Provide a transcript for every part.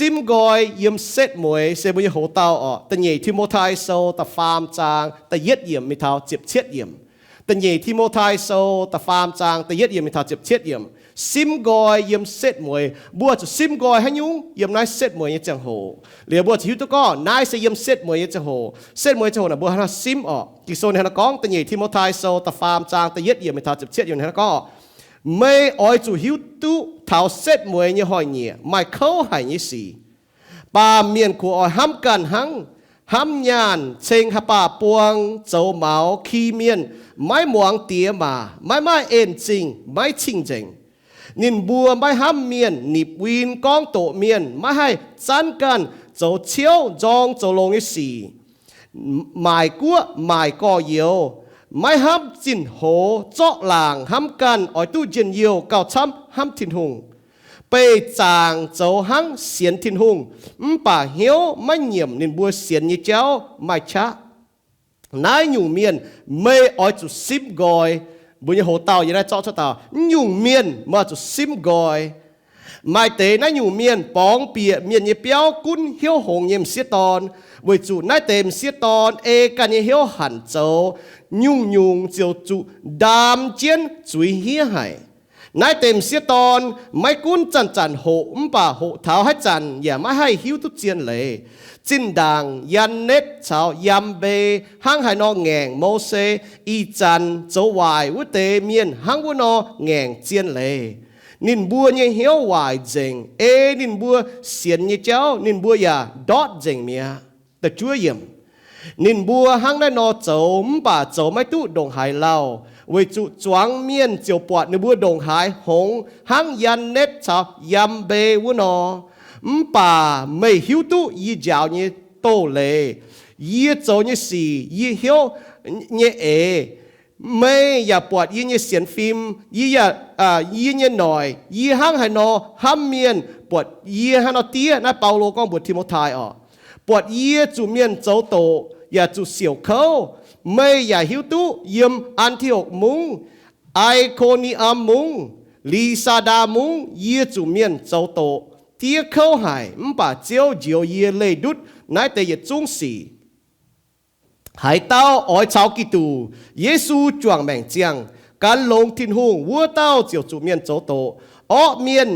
simv nqoi yiem setv mueiz se mbuo nyei hoc-dauh orqc. Da'nyeic Ti^mo^tai Sou da'faam zaang da'yietv yiemc mingh taux ziepc cietv yiemc. Da'nyeic Ti^mo^tai Sou da'faam zaang da'yietv yiemc mingh taux ziepc cietv yiemc. Simv nqoi yiem setv mueiz. Mbuo zuqc simv nqoi haaix nyungc yiem naaiv setv mueiz nyei ziangh hoc? Liuz mbuo zuqc hiuv duqv gorngv naaiv se yiem setv mueiz nyei ziangh hoc. Setv mueiz nyei ziangh hoc naaic mbuo hnangv haaix nor simv orqc? Ging-Sou ninh hnangv naaiv gorngv, da'nyeic Ti^mo^tai Sou da'faam zaang da'yietv yiemc mingh taux ziepc cietv yiemc hnangv naaiv gorngv, Meih oix zuqc hiuv duqv taux setv mueiz nyei hoz-nyieqc maaih kouv haic nyei sic. Baamh mienh kungx oix hnamv ganh hnangv, hnamv nyaanh, ceng haaix baah buang, zoux maux, ki mienh, maiv muangx diex maac, maiv maaih en-zingh, maiv cing-nzengc. Ninh mbuo maiv hnamv mienh, nipc win, gorngv doqc mienh, maiv haih zanv ganh, zoux ciouv, nzorng zoux longx nyei sic, maaic guoqv maaic gorx-youz, maiv hnamv zinh hoz, zorqv laangc hnamv ganh oix duqv njien-youh gauh camv hnamv Tin-Hungh, beih zaangc zoux hnangv sienx Tin-Hungh, mv baac hnyouv maiv nyiemc ninh mbuo sienx nyei jauv maaih qaqv. Naaiv nyungc mienh meih oix zuqc simv nqoi. Mbuo nyei hoc-dauh yiem naaiv zorqv cuotv daaih, naaiv nyungc mienh meih oix zuqc simv nqoi. Maaih deix naaiv nyungc mienh borngz bieqc mienh nyei biauv gunv hnyouv hngongx nyei m'sieqv dorn, weic zuqc naaiv deix m'sieqv dorn ei ganh nyei hnyouv hanc zoux, nyungc-nyungc ziouc zuqc ndaam jienv zuiz hniev haic. Naaiv deix m'sieqv dorn maiv gunv zanc-zanc hoqc, mv baac hoqc taux haaix zanc yaac maiv haih hiuv duqv zien leiz. Zinh ndaangc Yaanetv caux Yambei hnangv haaix nor ngaengc Mose, ih zanc zoux waaic wuov deix mienh hnangv wuov nor ngaengc zien leiz. Ninh mbuo nyei hnyouv waaic nzengc, ei ninh mbuo sienx nyei jauv ninh mbuo yaac ndortv nzengc mi'aqv. Da'juov yiemc, ninh mbuo hnangv naaiv nor zoux mv baac zoux maiv duqv ndongc haaix lauh, weic zuqc zuangx mienh ziouc buatc ninh mbuo ndongc haaix hngongx hnangv Yaanetv caux Yambei wuov nor. Mv baac meih hiuv duqv yie njaaux nyei doz-leiz, yie zoux nyei sic, yie hnyouv nyei eix. Meih yaac buatc yie nyei sienx fim, yie yaac, yie nyei noic, yie hnangv haaix nor hnamv mienh, buatc yie hnangv nor diev, naaiv Baulo gorngv mbuox Ti^mo^tai orqc, buatc yie zuqc mienh zoux doqc yaac zuqc siouc kouv. Meih yaac hiuv duqv yiem An^ti^okc Mungv, I^ko^ni^am Mungv, Li^saa^ndaa Mungv yie zuqc mienh zoux doqc, diev kouv haic, mv baac Ziouv njoux yie leih ndutv naaiv deix yietc zungv sic. Haaix dauh oix caux Giduc Yesu juangc maengc ziangh, gan longx Tin-Hungh, wuov dauh ziouc zuqc mienh zoux doqc. Orqv mienh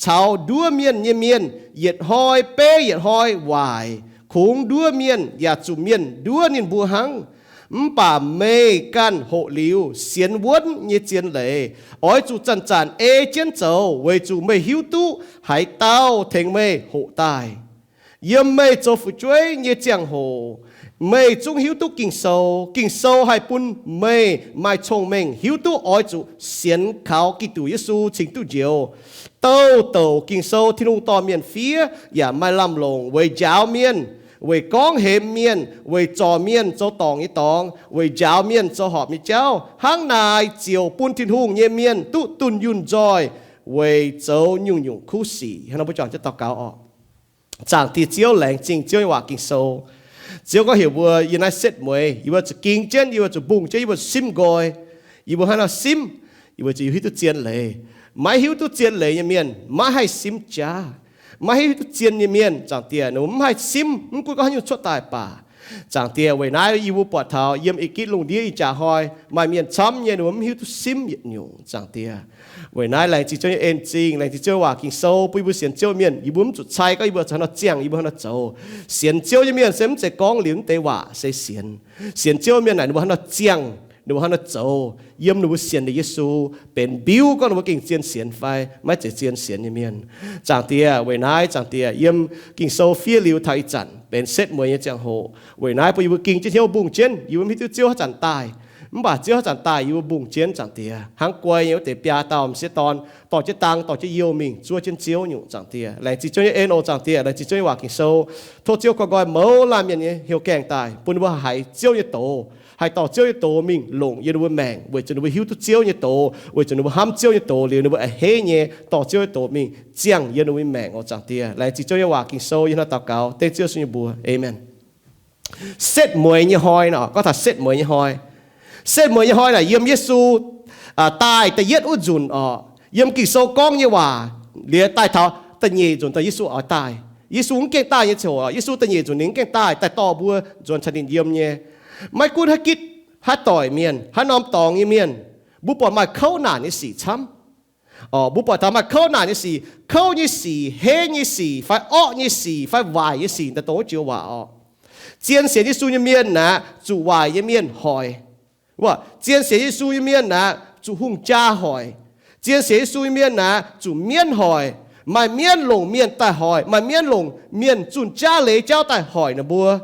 caux nduov mienh nyei mienh yietc hnoi beiv yietc hnoi waaic. Kungx nduov mienh yaac zuqc mienh nduov ninh mbuo hnangv. Mv baac meih ganh hoqc liuz sienx wuonv nyei zien leiz, oix zuqc zanc-zanc ei jienv zoux, weic zuqc meih hiuv duqv haaix dauh tengx meih hoqc daaih. Yiem meih zoux fu'jueiv nyei ziangh hoc, meih zungv hiuv duqv Ging-Sou. Ging-Sou haih bun meih maaih cong-mengh hiuv duqv oix zuqc sienx kaux Giduc Yesu cingx duqv njoux. Douh douc Ging-Sou Tin-Hungh dorh mienh fiev yaac maaih lamh longc weic njaaux mienh, weic gorngv hemx mienh, weic zorc mienh zoux dorngc nyei dorngx, weic njaaux mienh zoux horpc nyei jauv. Hnangv naaic ziouc bun Tin-Hungh nyei mienh duqv dunh yunh nzoih weic zoux nyungc-nyungc kuv sic. Hnangv nor mbuo juangc jienv daux gaux orqc. Zaangc Diex Ziouv, laengz zingh Ziouv nyei waac Ging-Sou. Ziouv gorngv heuc mbuo yiem naaiv setv mueiz, yie mbuo zuqc ging jienv, yie mbuo zuqc mbungh jienv, yie mbuo zuqc simv nqoi. Yie mbuo hnangv nor simv, yie mbuo ziouc hiuv duqv zien leiz. Maiv hiuv duqv zien leiz nyei mienh maiv haih simv jaav. Maiv hiuv duqv zien nyei mienh, Zaangc Diex, ninh mbuo mv haih simv, mv gunv gorngv haaix nyungc cuotv daaih baac. Zaangc Diex, weic naaiv yie mbuo buatc taux yiem Egipc lungh ndiev ih jaax hnoi maaih mienh camv nyei, ninh mbuo mv hiuv duqv simv yietc nyungc, Zaangc Diex. Weic naaiv laengz zingh Ziouv nyei en-zingh, laengz zingh Ziouv nyei waac Ging-Sou bun yie mbuo sienx Ziouv mienh. Yie mbuo mv zuqc cai gorngv yie mbuo zuqc hnangv nor ziangh, yie mbuo hnangv nor zoux. Sienx Ziouv nyei mienh se mv zeiz gorngv liuz mv deix waac se sienx. Sienx Ziouv mienh naaic ninh mbuo hnangv nor ziangh, ninh mbuo hnangv nor zoux, yiem ninh mbuo sienx liuz Yesu benx mbiuv gorngv ninh mbuo gengh zien sienx fai maiv zeiz zien sienx nyei mienh. Zaangc Diex, weic naaiv, Zaangc Diex, yiem Ging-Sou fiev liuz taux ih zanc benx setv mueiz nyei ziangh hoc. Weic naaiv bun yie mbuo ging jienv hnyouv mbungh jienv, yie mbuo mv hiuv duqv Ziouv haaix zanc daaih. Mv baac Ziouv haaix zanc daaih yie mbuo mbungh jienv, Zaangc Diex. Hnangv guai nyei wuov deix biaa dauh m'sieqv dorn dorh jienv dang, dorh jienv youh mingh zuov jienv Ziouv nyungc, Zaangc Diex. Laengz zingh Ziouv nyei en oc, Zaangc Diex. Laengz zingh Ziouv nyei waac Ging-Sou. Tov Ziouv koiv nqoi mouz laanh mienh nyei hnyouv gaengh daaih bun ninh mbuo haih haiz Ziouv nyei doz, haih dorh Ziouv nyei doz mingh longc yiem ninh mbuo maengc, weic zuqc ninh mbuo hiuv duqv Ziouv nyei doz, weic zuqc ninh mbuo hnamv Ziouv nyei doz liuz, ninh mbuo a'hneiv nyei dorh Ziouv nyei doz mingh ziangh yiem ninh mbuo nyei maengc oc, Zaangc Diex. Laengz zingh Ziouv nyei waac Ging-Sou, yie hnangv daux gaux dengv Ziouv Yesu nyei mbuox, aamen. Setv mueiz nyei hnoi nor, gorngv taux setv mueiz nyei hnoi. Setv mueiz nyei hnoi naaic yiem Yesu daaih da'yietv wuov nzunc oc. Yiem Ging-Sou gorngv nyei waac liuz daaih taux da'nyeic nzunc daaih Yesu oix daaih. Yesu mv gaengh daaih nyei ziangh hoc, Yesu da'nyeic nzunc ninh mv gaengh daaih, daaih dorh mbuo nzuonx caux ninh yiem nyei. Maiv gunv haaix gitv, haaix doic mienh, haaix norm dorngx nyei mienh, mbuo buatc maaih kouv naanc nyei sic camv. Mbuo buatc taux maaih kouv naanc nyei sic, kouv nyei sic, henv nyei sic, fai orqv nyei sic, fai waaic nyei sic daaih dongh wuov joux waac oc. Zien sienx Yesu nyei mienh aeqv, zuqc waaic nyei mienh hoic. Zien sienx Yesu nyei mienh aeqv, zuqc hungh jaa hoic. Zien sienx Yesu nyei mienh aeqv, zuqc mienv hoic. Maaih mienv longc mienh daaih hoic, maaih mienv longc mienh zunh jaav leiz jauv daaih hoic ninh mbuo.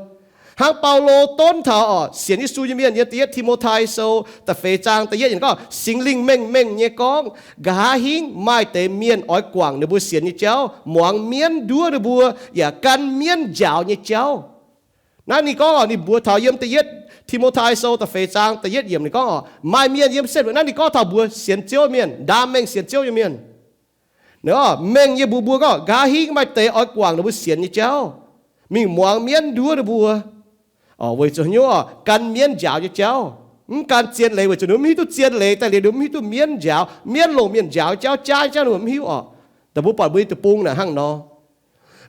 Hnangv Baulo donv taux oc, sienx Yesu nyei mienh yiem da'yietv Ti^mo^tai Sou da'feix zaang da'yietv yiemc gorngv, Singx Lingh mengh mengh nyei gorngv, nqa'haav hingv maaih deix mienh oix guangc ninh mbuo sienx nyei jauv, muangx mienv nduov ninh mbuo, yaac gan mienv njaaux nyei jauv. Naaiv ninh gorngv oc, ninh mbuox taux yiem da'yietv Ti^mo^tai Sou da'feix zaang da'yietv yiemc ninh gorngv oc, maaih mienh yiem setv, naaiv ninh gorngv taux mbuox sienx Ziouv mienh, ndaam mengh sienx Ziouv nyei mienh. Ninh gorngv mengh nyei mbuox mbuo gorngv, nqa'haav hingv maaih deix oix guangc ninh mbuo sienx nyei jauv, mingh muangx mienv nduov ninh mbuo. Weic zuqc haaix nyungc oc? Gan mienv njaaux nyei jauv. Mv gan zien leiz, weic zuqc ninh mv hiuv duqv zien leiz daaih liuz, ninh mv hiuv duqv mienv njaaux, mienv longc mienh njaaux jauv, jaav jauv ninh mbuo mv hiuv oc. Daaih mbuo buatc mbuo nyei deic-bung naaic hnangv nor.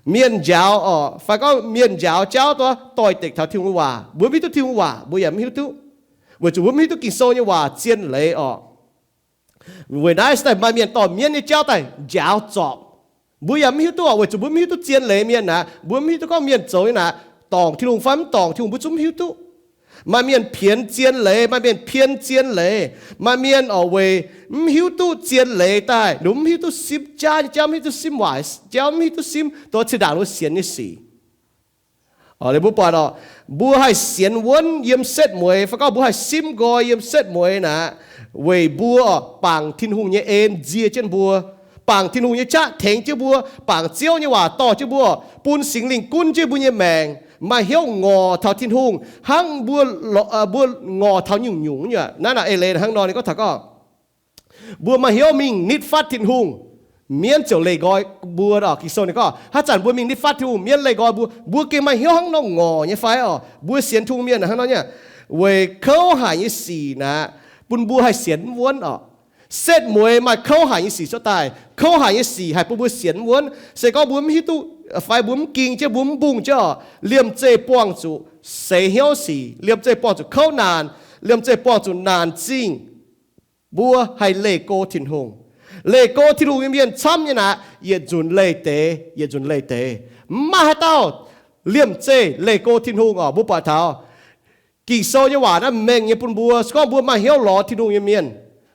Mienh njaaux oc, fai gorngv mienh njaaux jauv duqv doix-dekc taux Tin-Hungh waac, mbuo mv hiuv duqv Tin-Hungh waac, mbuo yaac mv hiuv duqv, weic zuqc mbuo mv hiuv duqv Ging-Sou nyei waac zien leiz oc. Weic naaiv se daaih maaih mienh dorh mienv nyei jauv daaih njaaux zorpc. Mbuo yaac mv hiuv duqv oc, weic zuqc mbuo mv hiuv duqv zien leiz mienh aqv. Mbuo mv hiuv duqv gorngv mienh zoux nyei naaic, dorngc Tin-Hungh fai mv dorngc Tin-Hungh, mbuo zungv mv hiuv duqv. Maaih mienh pienx zien leiz, maaih mienh pien zien leiz, maaih mienh oc weic mv hiuv duqv zien leiz daaih, ninh mv hiuv duqv simv jaav nyei jauv, mv hiuv duqv simv waaic jauv, mv hiuv duqv simv dongh zinh ndaangc ninh mbuo sienx nyei sic. Liuz mbuo buatc oc, mbuo haih sienx wuonv yiem setv mueiz, fai gorngv mbuo haih simv nqoi yiem setv mueiz naaic, weic mbuo oc bangc Tin-Hungh nyei en nzie jienv mbuo, bangc Tin-Hungh nyei qaqv tengx jienv mbuo, bangc Ziouv nyei waac dorh jienv mbuo, bun Singx Lingh gunv jienv mbuo nyei maengc, maaih hnyouv ngorc taux Tin-Hungh hnangv mbuo, mbuo ngorc taux nyungc-nyungc nyei. Naaiv naaic eix leiz hnangv nor ninh gorngv taux gorngv, mbuo maaih hnyouv mingh nitv fatv Tin-Hungh, mienv ziouc leih nqoi mbuo oc. Ging-Sou ninh gorngv haaix zanc mbuo mingh nitv fatv Tin-Hungh, mienv leih nqoi mbuo, mbuo gengh maaih hnyouv hnangv nor ngorc nyei fai oc? Mbuo sienx Tin-Hungh mienh hnangv nor nyei, weic kouv haic nyei sic naaic bun mbuo haih sienx mv wuonv oc. Setv mueiz maaih kouv haic nyei sic cuotv daaih, kouv haic nyei sic haih bun mbuo sienx mv wuonv. Se gorngv mbuo mv hiuv duqv fai mbuo mv ging jienv, mbuo mv mbungh jienv oc, liemh zeih buangh zuqc seix hnyouv sic, liemh zeih buangh zuqc kouv naanc, liemh zeih buangh zuqc naanc zingh, mbuo haih leih go Tin-Hungh. Leih go Tin-Hungh nyei mienh camv nyei naaic, yietc nzunc leih deix, yietc nzunc leih deix. Mv maaih haaix dauh liemh zeih leih go Tin-Hungh oc. Mbuo buatc taux Ging-Sou nyei waac naaiv mengh nyei bun mbuo. Se gorngv mbuo maaih hnyouv lorz Tin-Hungh nyei mienh,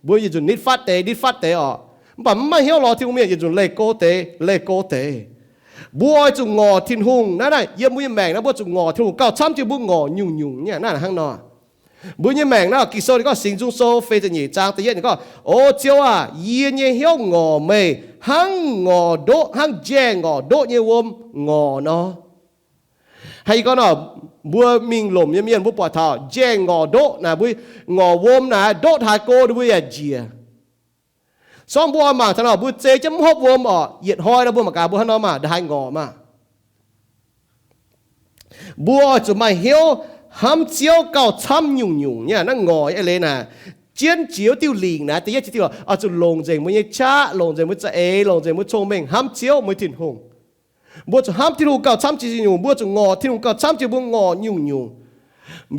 mbuo yietc nzunc nitv fatv deix, nitv fatv deix oc. Mv baac mv maaih hnyouv lorz Tin-Hungh mienh, yietc nzunc leih go deix, leih go deix. Mbuo oix zuqc ngorc Tin-Hungh. Naaiv naaic yiem mbuo nyei maengc naaiv mbuo zuqc ngorc Tin-Hungh gauh camv jiex mbuo ngorc nyungc-nyungc nyei. Naaiv hnangv nor, mbuo nyei maengc naaiv, Ging-Sou ninh gorngv, Singx Nzung Sou feix ziepc nyeic zaang da'yietv ninh gorngv, O Ziouv aah! Yie nyei hnyouv ngorc meih hnangv ngorc ndoqv, hnangv njaengh ngorc ndoqv nyei wuom ngorc nor. Haaix gorngv nor, mbuo mingh lomc nyei mienh mbuo buatc taux njaengh ngorc ndoqv naaic, mbuo ngorc wuom naaic ndoqv taux haaix go ninh mbuo yaac njiec. Sorng mbuo oix mangc taux nor, mbuo zei jienv mv hopv wuom oc, yietc hnoi nor mbuo mangc gaax mbuo hnangv nor maah, ndongc haaix ngorc maah. Mbuo oix zuqc maaih hnyouv hnamv Ziouv gauh camv nyungc-nyungc nyei. Naaiv ngorc nyei eix leiz naaic, jienv jiex wuov diuh lingc naaic, da'yietv jiex diuh oix zuqc longc nzengc mbuo nyei qaqv, longc nzengc mbuo za'eix, longc nzengc mbuo cong-mengh hnamv Ziouv, mueiz Tin-Hungh. Mbuo zuqc hnamv Tin-Hungh gauh camv jiex nyungc-nyungc, mbuo zuqc ngorc Tin-Hungh gauh camv jiex mbuo ngorc nyungc-nyungc.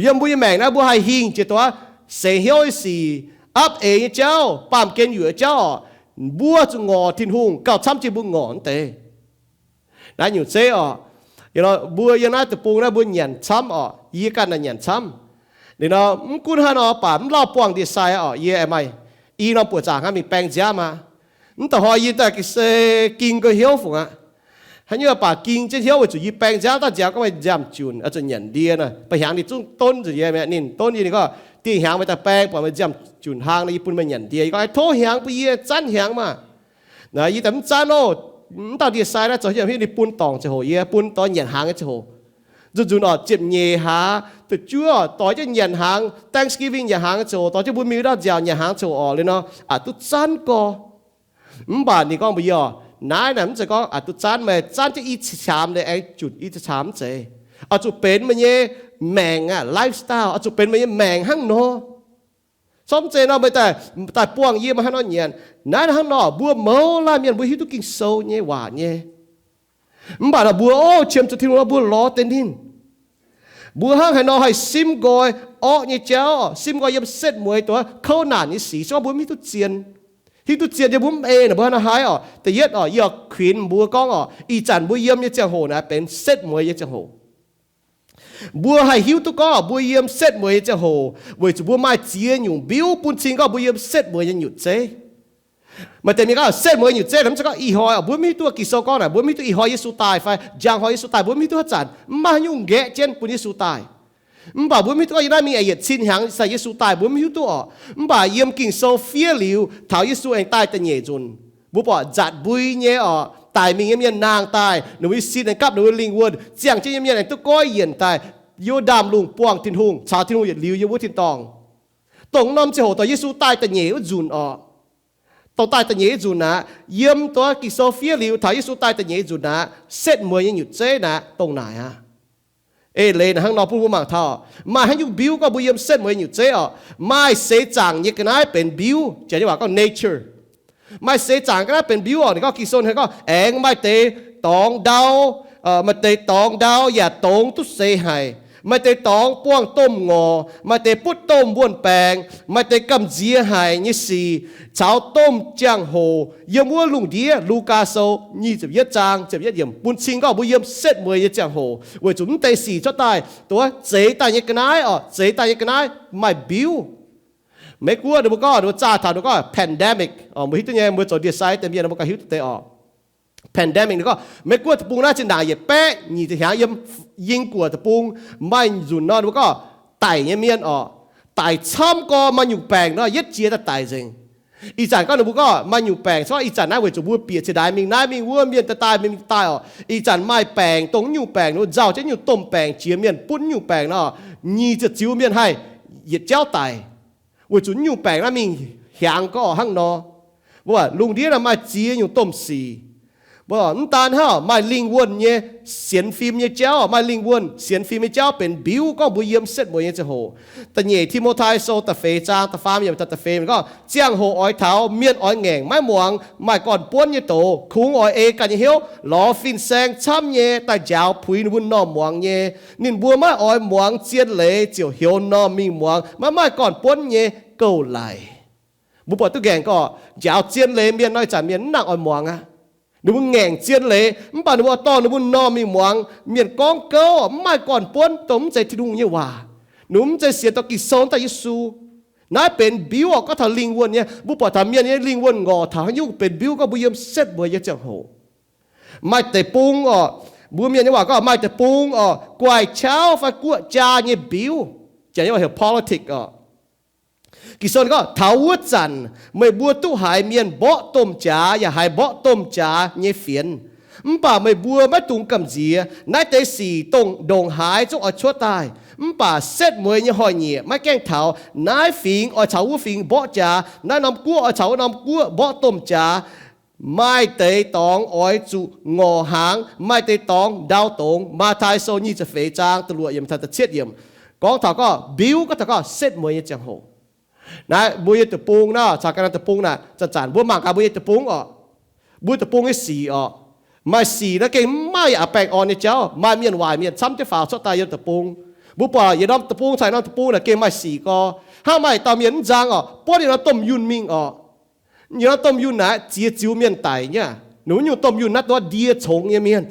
Yiem mbuo nyei maengc naaiv mbuo haih hingh jiex dongh seix hnyouv nyei sic, apv eix nyei jauv, baamh gen yuoqc nyei jauv oc, mbuo zuqc ngorc Tin-Hungh gauh camv jiex mbuo ngorc wuov deix. Naaiv nyungc zeiv oc, mbuo yiem naaiv deic-bung naaiv mbuo nyanc camv oc, yie ganh naaic nyanc camv. Ninh nor mv gunv haaix nor baac mv lauh buangh ndie-sai oc, yie aengx maaih i norm buoqc zaangc hnangv mingh baeng nziaamv aqv. Mv da'hoi yie daaih se ging go hnyouv fungc aqv. Haaix nyungc baac ging jienv hnyouv weic zuqc yie baeng nziaamv daaih nziaamv gorngv maaih nziaamv-junc oix zuqc nyanc ndie nor. Ba'hnyangx ninh zungv donv nzengc yie mi'aqv. Ninh donv yie, ninh gorngv, Dieh hnyangx meih daaih baeng buatc meih nziaamv-junc hlang nor, yie bun meih nyanc ndie. Yie gorngv, Tov hnyangx bun yie, zanv hnyangx maah! Naaiv yie daaih mv zanv oc. Mv dauh ndie-sai naaiv zoux hnyouv hiuv ninh bun dorngc ziangh hoc, yie bun dorh nyanc hnaangx nyei ziangh hoc. Nzunc-nzunc oc, ziepc nyeic hlaax, duqv juov doix jienv nyanc hnaangx, Thanksgiving nyanc hnaangx nyei ziangh hoc, doix jienv mbuo mingh wuov ndaauv nziaauc nyanc hnaangx ziangh hoc oc, liuz nor, aqc duqv zanv gorx. Mv baac ninh gorngv mbuox yie oc, naaiv naaic mv zeiz gorngv aqc duqv zanv, meih zanv jienv i ceix qaamx liuz aengx junc i ceix qaamx mv zeiz. Oix zuqc benx meih nyei maengc aqv, lifestyle, oix zuqc benx meih nyei maengc hnangv nor. Corc mv zeiz nor meih daaih, daaih buangh yie maaih hnangv nor nyanc. Naaiv hnangv nor, mbuo mouz laanh mienh mbuo hiuv duqv Ging-Sou nyei waac nyei. Mv baac nor mbuo, o, qiemx zuqc Tin-Hungh nor mbuo lorz deix ninh. Mbuo hnangv haaix nor haih simv nqoi orqv nyei jauv, simv nqoi yiem setv mueiz dongh kouv naanc nyei sic, se gorngv mbuo mv hiuv duqv zien. Hiuv duqv zien nyei mbuo mv ei naaic, mbuo hnangv haaix nor haiz orqc? Da'yietv orqc, yie oix kuinx mbuo gorngv orqc, ih zanc mbuo yiem nyei ziangh hoc naaic benx setv mueiz nyei ziangh hoc. Mbuo haih hiuv duqv gorngv mbuo yiem setv mueiz nyei ziangh hoc weic zuqc mbuo maaih ziex nyungc mbiuv bun cing gorngv mbuo yiem setv mueiz nyei nyutc zeiv. Maaih deix mienh gorngv setv mueiz nyutc zeiv naaic mv zeiz gorngv ih hnoi orqc, mbuo mv hiuv duqv, Ging-Sou gorngv naaic mbuo mv hiuv duqv ih hnoi Yesu daaih fai njang hnoi Yesu daaih, mbuo mv hiuv duqv haaix zanc, mv maaih haaix nyungc nqaeqv jienv bun Yesu daaih. Mv baac mbuo mv hiuv duqv gorngv ih naaiv mingh yietc cin hnyangx sai Yesu daaih, mbuo mv hiuv duqv orqc. Mv baac yiem Ging-Sou fiev liuz taux Yesu aengx daaih da'nyeic nzunc, mbuo buatc nzatc mbui nyei orqc, daic mingh nyei mienh nangh daaih, ninh mbuo nyei sin aengx gapv ninh mbuo lingh wuonh, ziangh jienv nyei mienh aengx duqv goiv yienc daaih, Yo^ndaam Lungh buangh Tin-Hungh caux Tin-Hungh yietc liuz yiem wuov tin-dorngh. Dongh norm ziangh hoc dongh Yesu daaih da'nyeic wuov nzunc orqc. Dongh daaih da'nyeic wuov nzunc aqv, yiem dongh Ging-Sou fiev liuz taux Yesu daaih da'nyeic nzunc aqv, setv mueiz nyei nyutc zeiv naaic dongh naaic aqv. Eix leiz naaic hnangv nor bun mbuo mangc taux maaih haaix nyungc mbiuv gorngv mbuo yiem setv mueiz nyutc zeiv orqc. Maaih seix zaangc nyei ga'naaiv benx mbiuv, janx nyei waac gorngv nature. Maaih seix zaangc ga'naaiv benx mbiuv orqc. Ninh gorngv, Ging-Sou hnangv gorngv, aengx maaih deix dorngx ndau, maaih deix dorngx ndau yaac dongz duqv seix haic. Maaih deix dorngx buangh domh ngorc, maaih deix butv domh wuon-baengx, maaih deix gamh nziex haic nyei sic caux domh jangx-hoc yiem wuov lungh ndiev. Lugaa Sou nyic ziepc yietv zaang ziepc yietv yiemc bun cing gorngv mbuo yiem setv mueiz nyei ziangh hoc weic zuqc mv deix sic cuotv daaih, dongh zeix daaih nyei ga'naaiv orqc, zeix daaih nyei ga'naaiv maaih mbiuv. Meiv Guoqv ninh mbuo gorngv, ninh mbuo zaah taux ninh mbuo gorngv pandemic orqc. Mbuo hiuv duqv nyei, mbuo zoux ndie-sai deix mienh ninh mbuo gauh hiuv duqv deix orqc. Pandemic ninh gorngv Meiv Guoqv deic-bung naaiv zinh ndaangc yietc baeqv nyic ziepc hnyangx yiem Ying Guoqv deic-bung maaih nzunc nor ninh mbuo gorngv daic nyei mienh orqc, daic camv gorx, maaih nyungc baengc nor yietv jiex daaih daic nzengc. Ih zanc gorngv ninh mbuo gorngv maaih nyungc baengc, se gorngv ih zanc naaiv weic zuqc mbuo bieqc zinh ndaangc mingh naaiv mingh wuov, mienh daaih daaih mingh daaih orqc. Ih zanc maaih baengc, dongh nyungc baengc nor nzauh jienv nyungc domh baengc jiex mienh butv nyungc baengc nor, nyic ziepc ziux mienh haih yietc jauv daic. Weic zuqc nyungc baengc naaiv mingh hiaangx gorx hnangv nor. Mbuo lungh ndiev naaiv maaih ziex nyungc domh sic. Mbuo mv daan hnangv maaih lingh wuonh nyei sienx fim nyei jauv, maaih lingh wuonh sienx fim nyei jauv benx mbiuv gorngv mbuo yiem setv mueiz nyei ziangh hoc. Da'nyeic Ti^mo^tai Sou da'feix zaang da'faam yiemc taux da'feix gorngv, ziangh hoc oix taux mienh oix ngaengc maiv muangx, maaih gorn-buonv nyei doz, kungx oix ei ganh nyei hnyouv, lorz fin-saeng camv nyei daaih njaaux puix ninh mbuo m'normh muangx nyei. Ninh mbuo maiv oix muangx zien leiz ziouc heuc m'normh mingh muangx maiv maaih gorn-buonv nyei gouv-laic. Mbuo buatc duqv ngaengc gorx, njaaux zien leiz mienh nor ih zanc mienh mv nangc oix muangx aqv. Ninh mbuo ngaengc zien leiz mv baac ninh mbuo dorh ninh mbuo m'normh mingh muangx mienh gorngv gouv mv maaih gorn-buonv, dongh mv zeiz Tin-Hungh nyei waac. Ninh mbuo mv zeiz sienx dorh Ging-Sou daaih Yesu. Naaiv benx mbiuv orqc, gorngv taux lingh wuonh nyei. Mbuo buatc taux mienh nyei lingh wuonh ngorc taux haaix nyungc benx mbiuv gorngv mbuo yiem setv mueiz nyei ziangh hoc. Maaih deic-bung orqc, mbuo mienh nyei waac gorngv maaih deic-bung orqc, guaix qauv fai guoqv jaa nyei mbiuv, janx nyei waac heuc politic orqc. Ging-Sou gorngv, taux wuov zanc meih mbuo duqv haiz mienh mborqv domh jaax yaac haiz mborqv domh jaax nyei fienx. Mv baac meih mbuo maiv dungx gamh nziex. Naaiv deix sic dongh ndongc haaix zungv oix cuotv daaih, mv baac setv mueiz nyei hnoi-nyieqc maiv gaengh taux. Naaiv fingx oix caux wuov fingx mborqv jaax, naaiv norm guoqv oix caux wuov norm guoqv mborqv domh jaax. Maaih deix dorngx oix zuqc ngorc hnaangx, maaih deix dorngx ndau dongz. Matv^tai Sou nyic ziepc feix zaang da'luoqc yiemc taux da'cietv yiemc gorngv taux gorngv mbiuv, gorngv taux gorngv setv mueiz nyei ziangh hoc. Naaiv mbuo nyei deic-bung naaiv caux ga'naaiv deic-bung naaic, zanc-zanc mbuo mangc gaax mbuo nyei deic-bung orqc. Mbuo deic-bung nyei sic orqc, maaih sic naaiv gengh mv maaih yaac baengh orn nyei jauv. Maaih mienh waaic mienh camv jienv faaux cuotv daaih yiem deic-bung. Mbuo buatc yietc norm deic-bung caux norm deic-bung naaic gengh maaih sic gorx. Hnangv maaih dauh mienh mv nzang orqc, buonv yietc norm domh yunh mingh orqc. Yietc norm domh yunh naaic ziex ziux mienh daic nyei. Ninh mbuo nyungc domh yunh naaiv dongh ndie congx nyei mienh.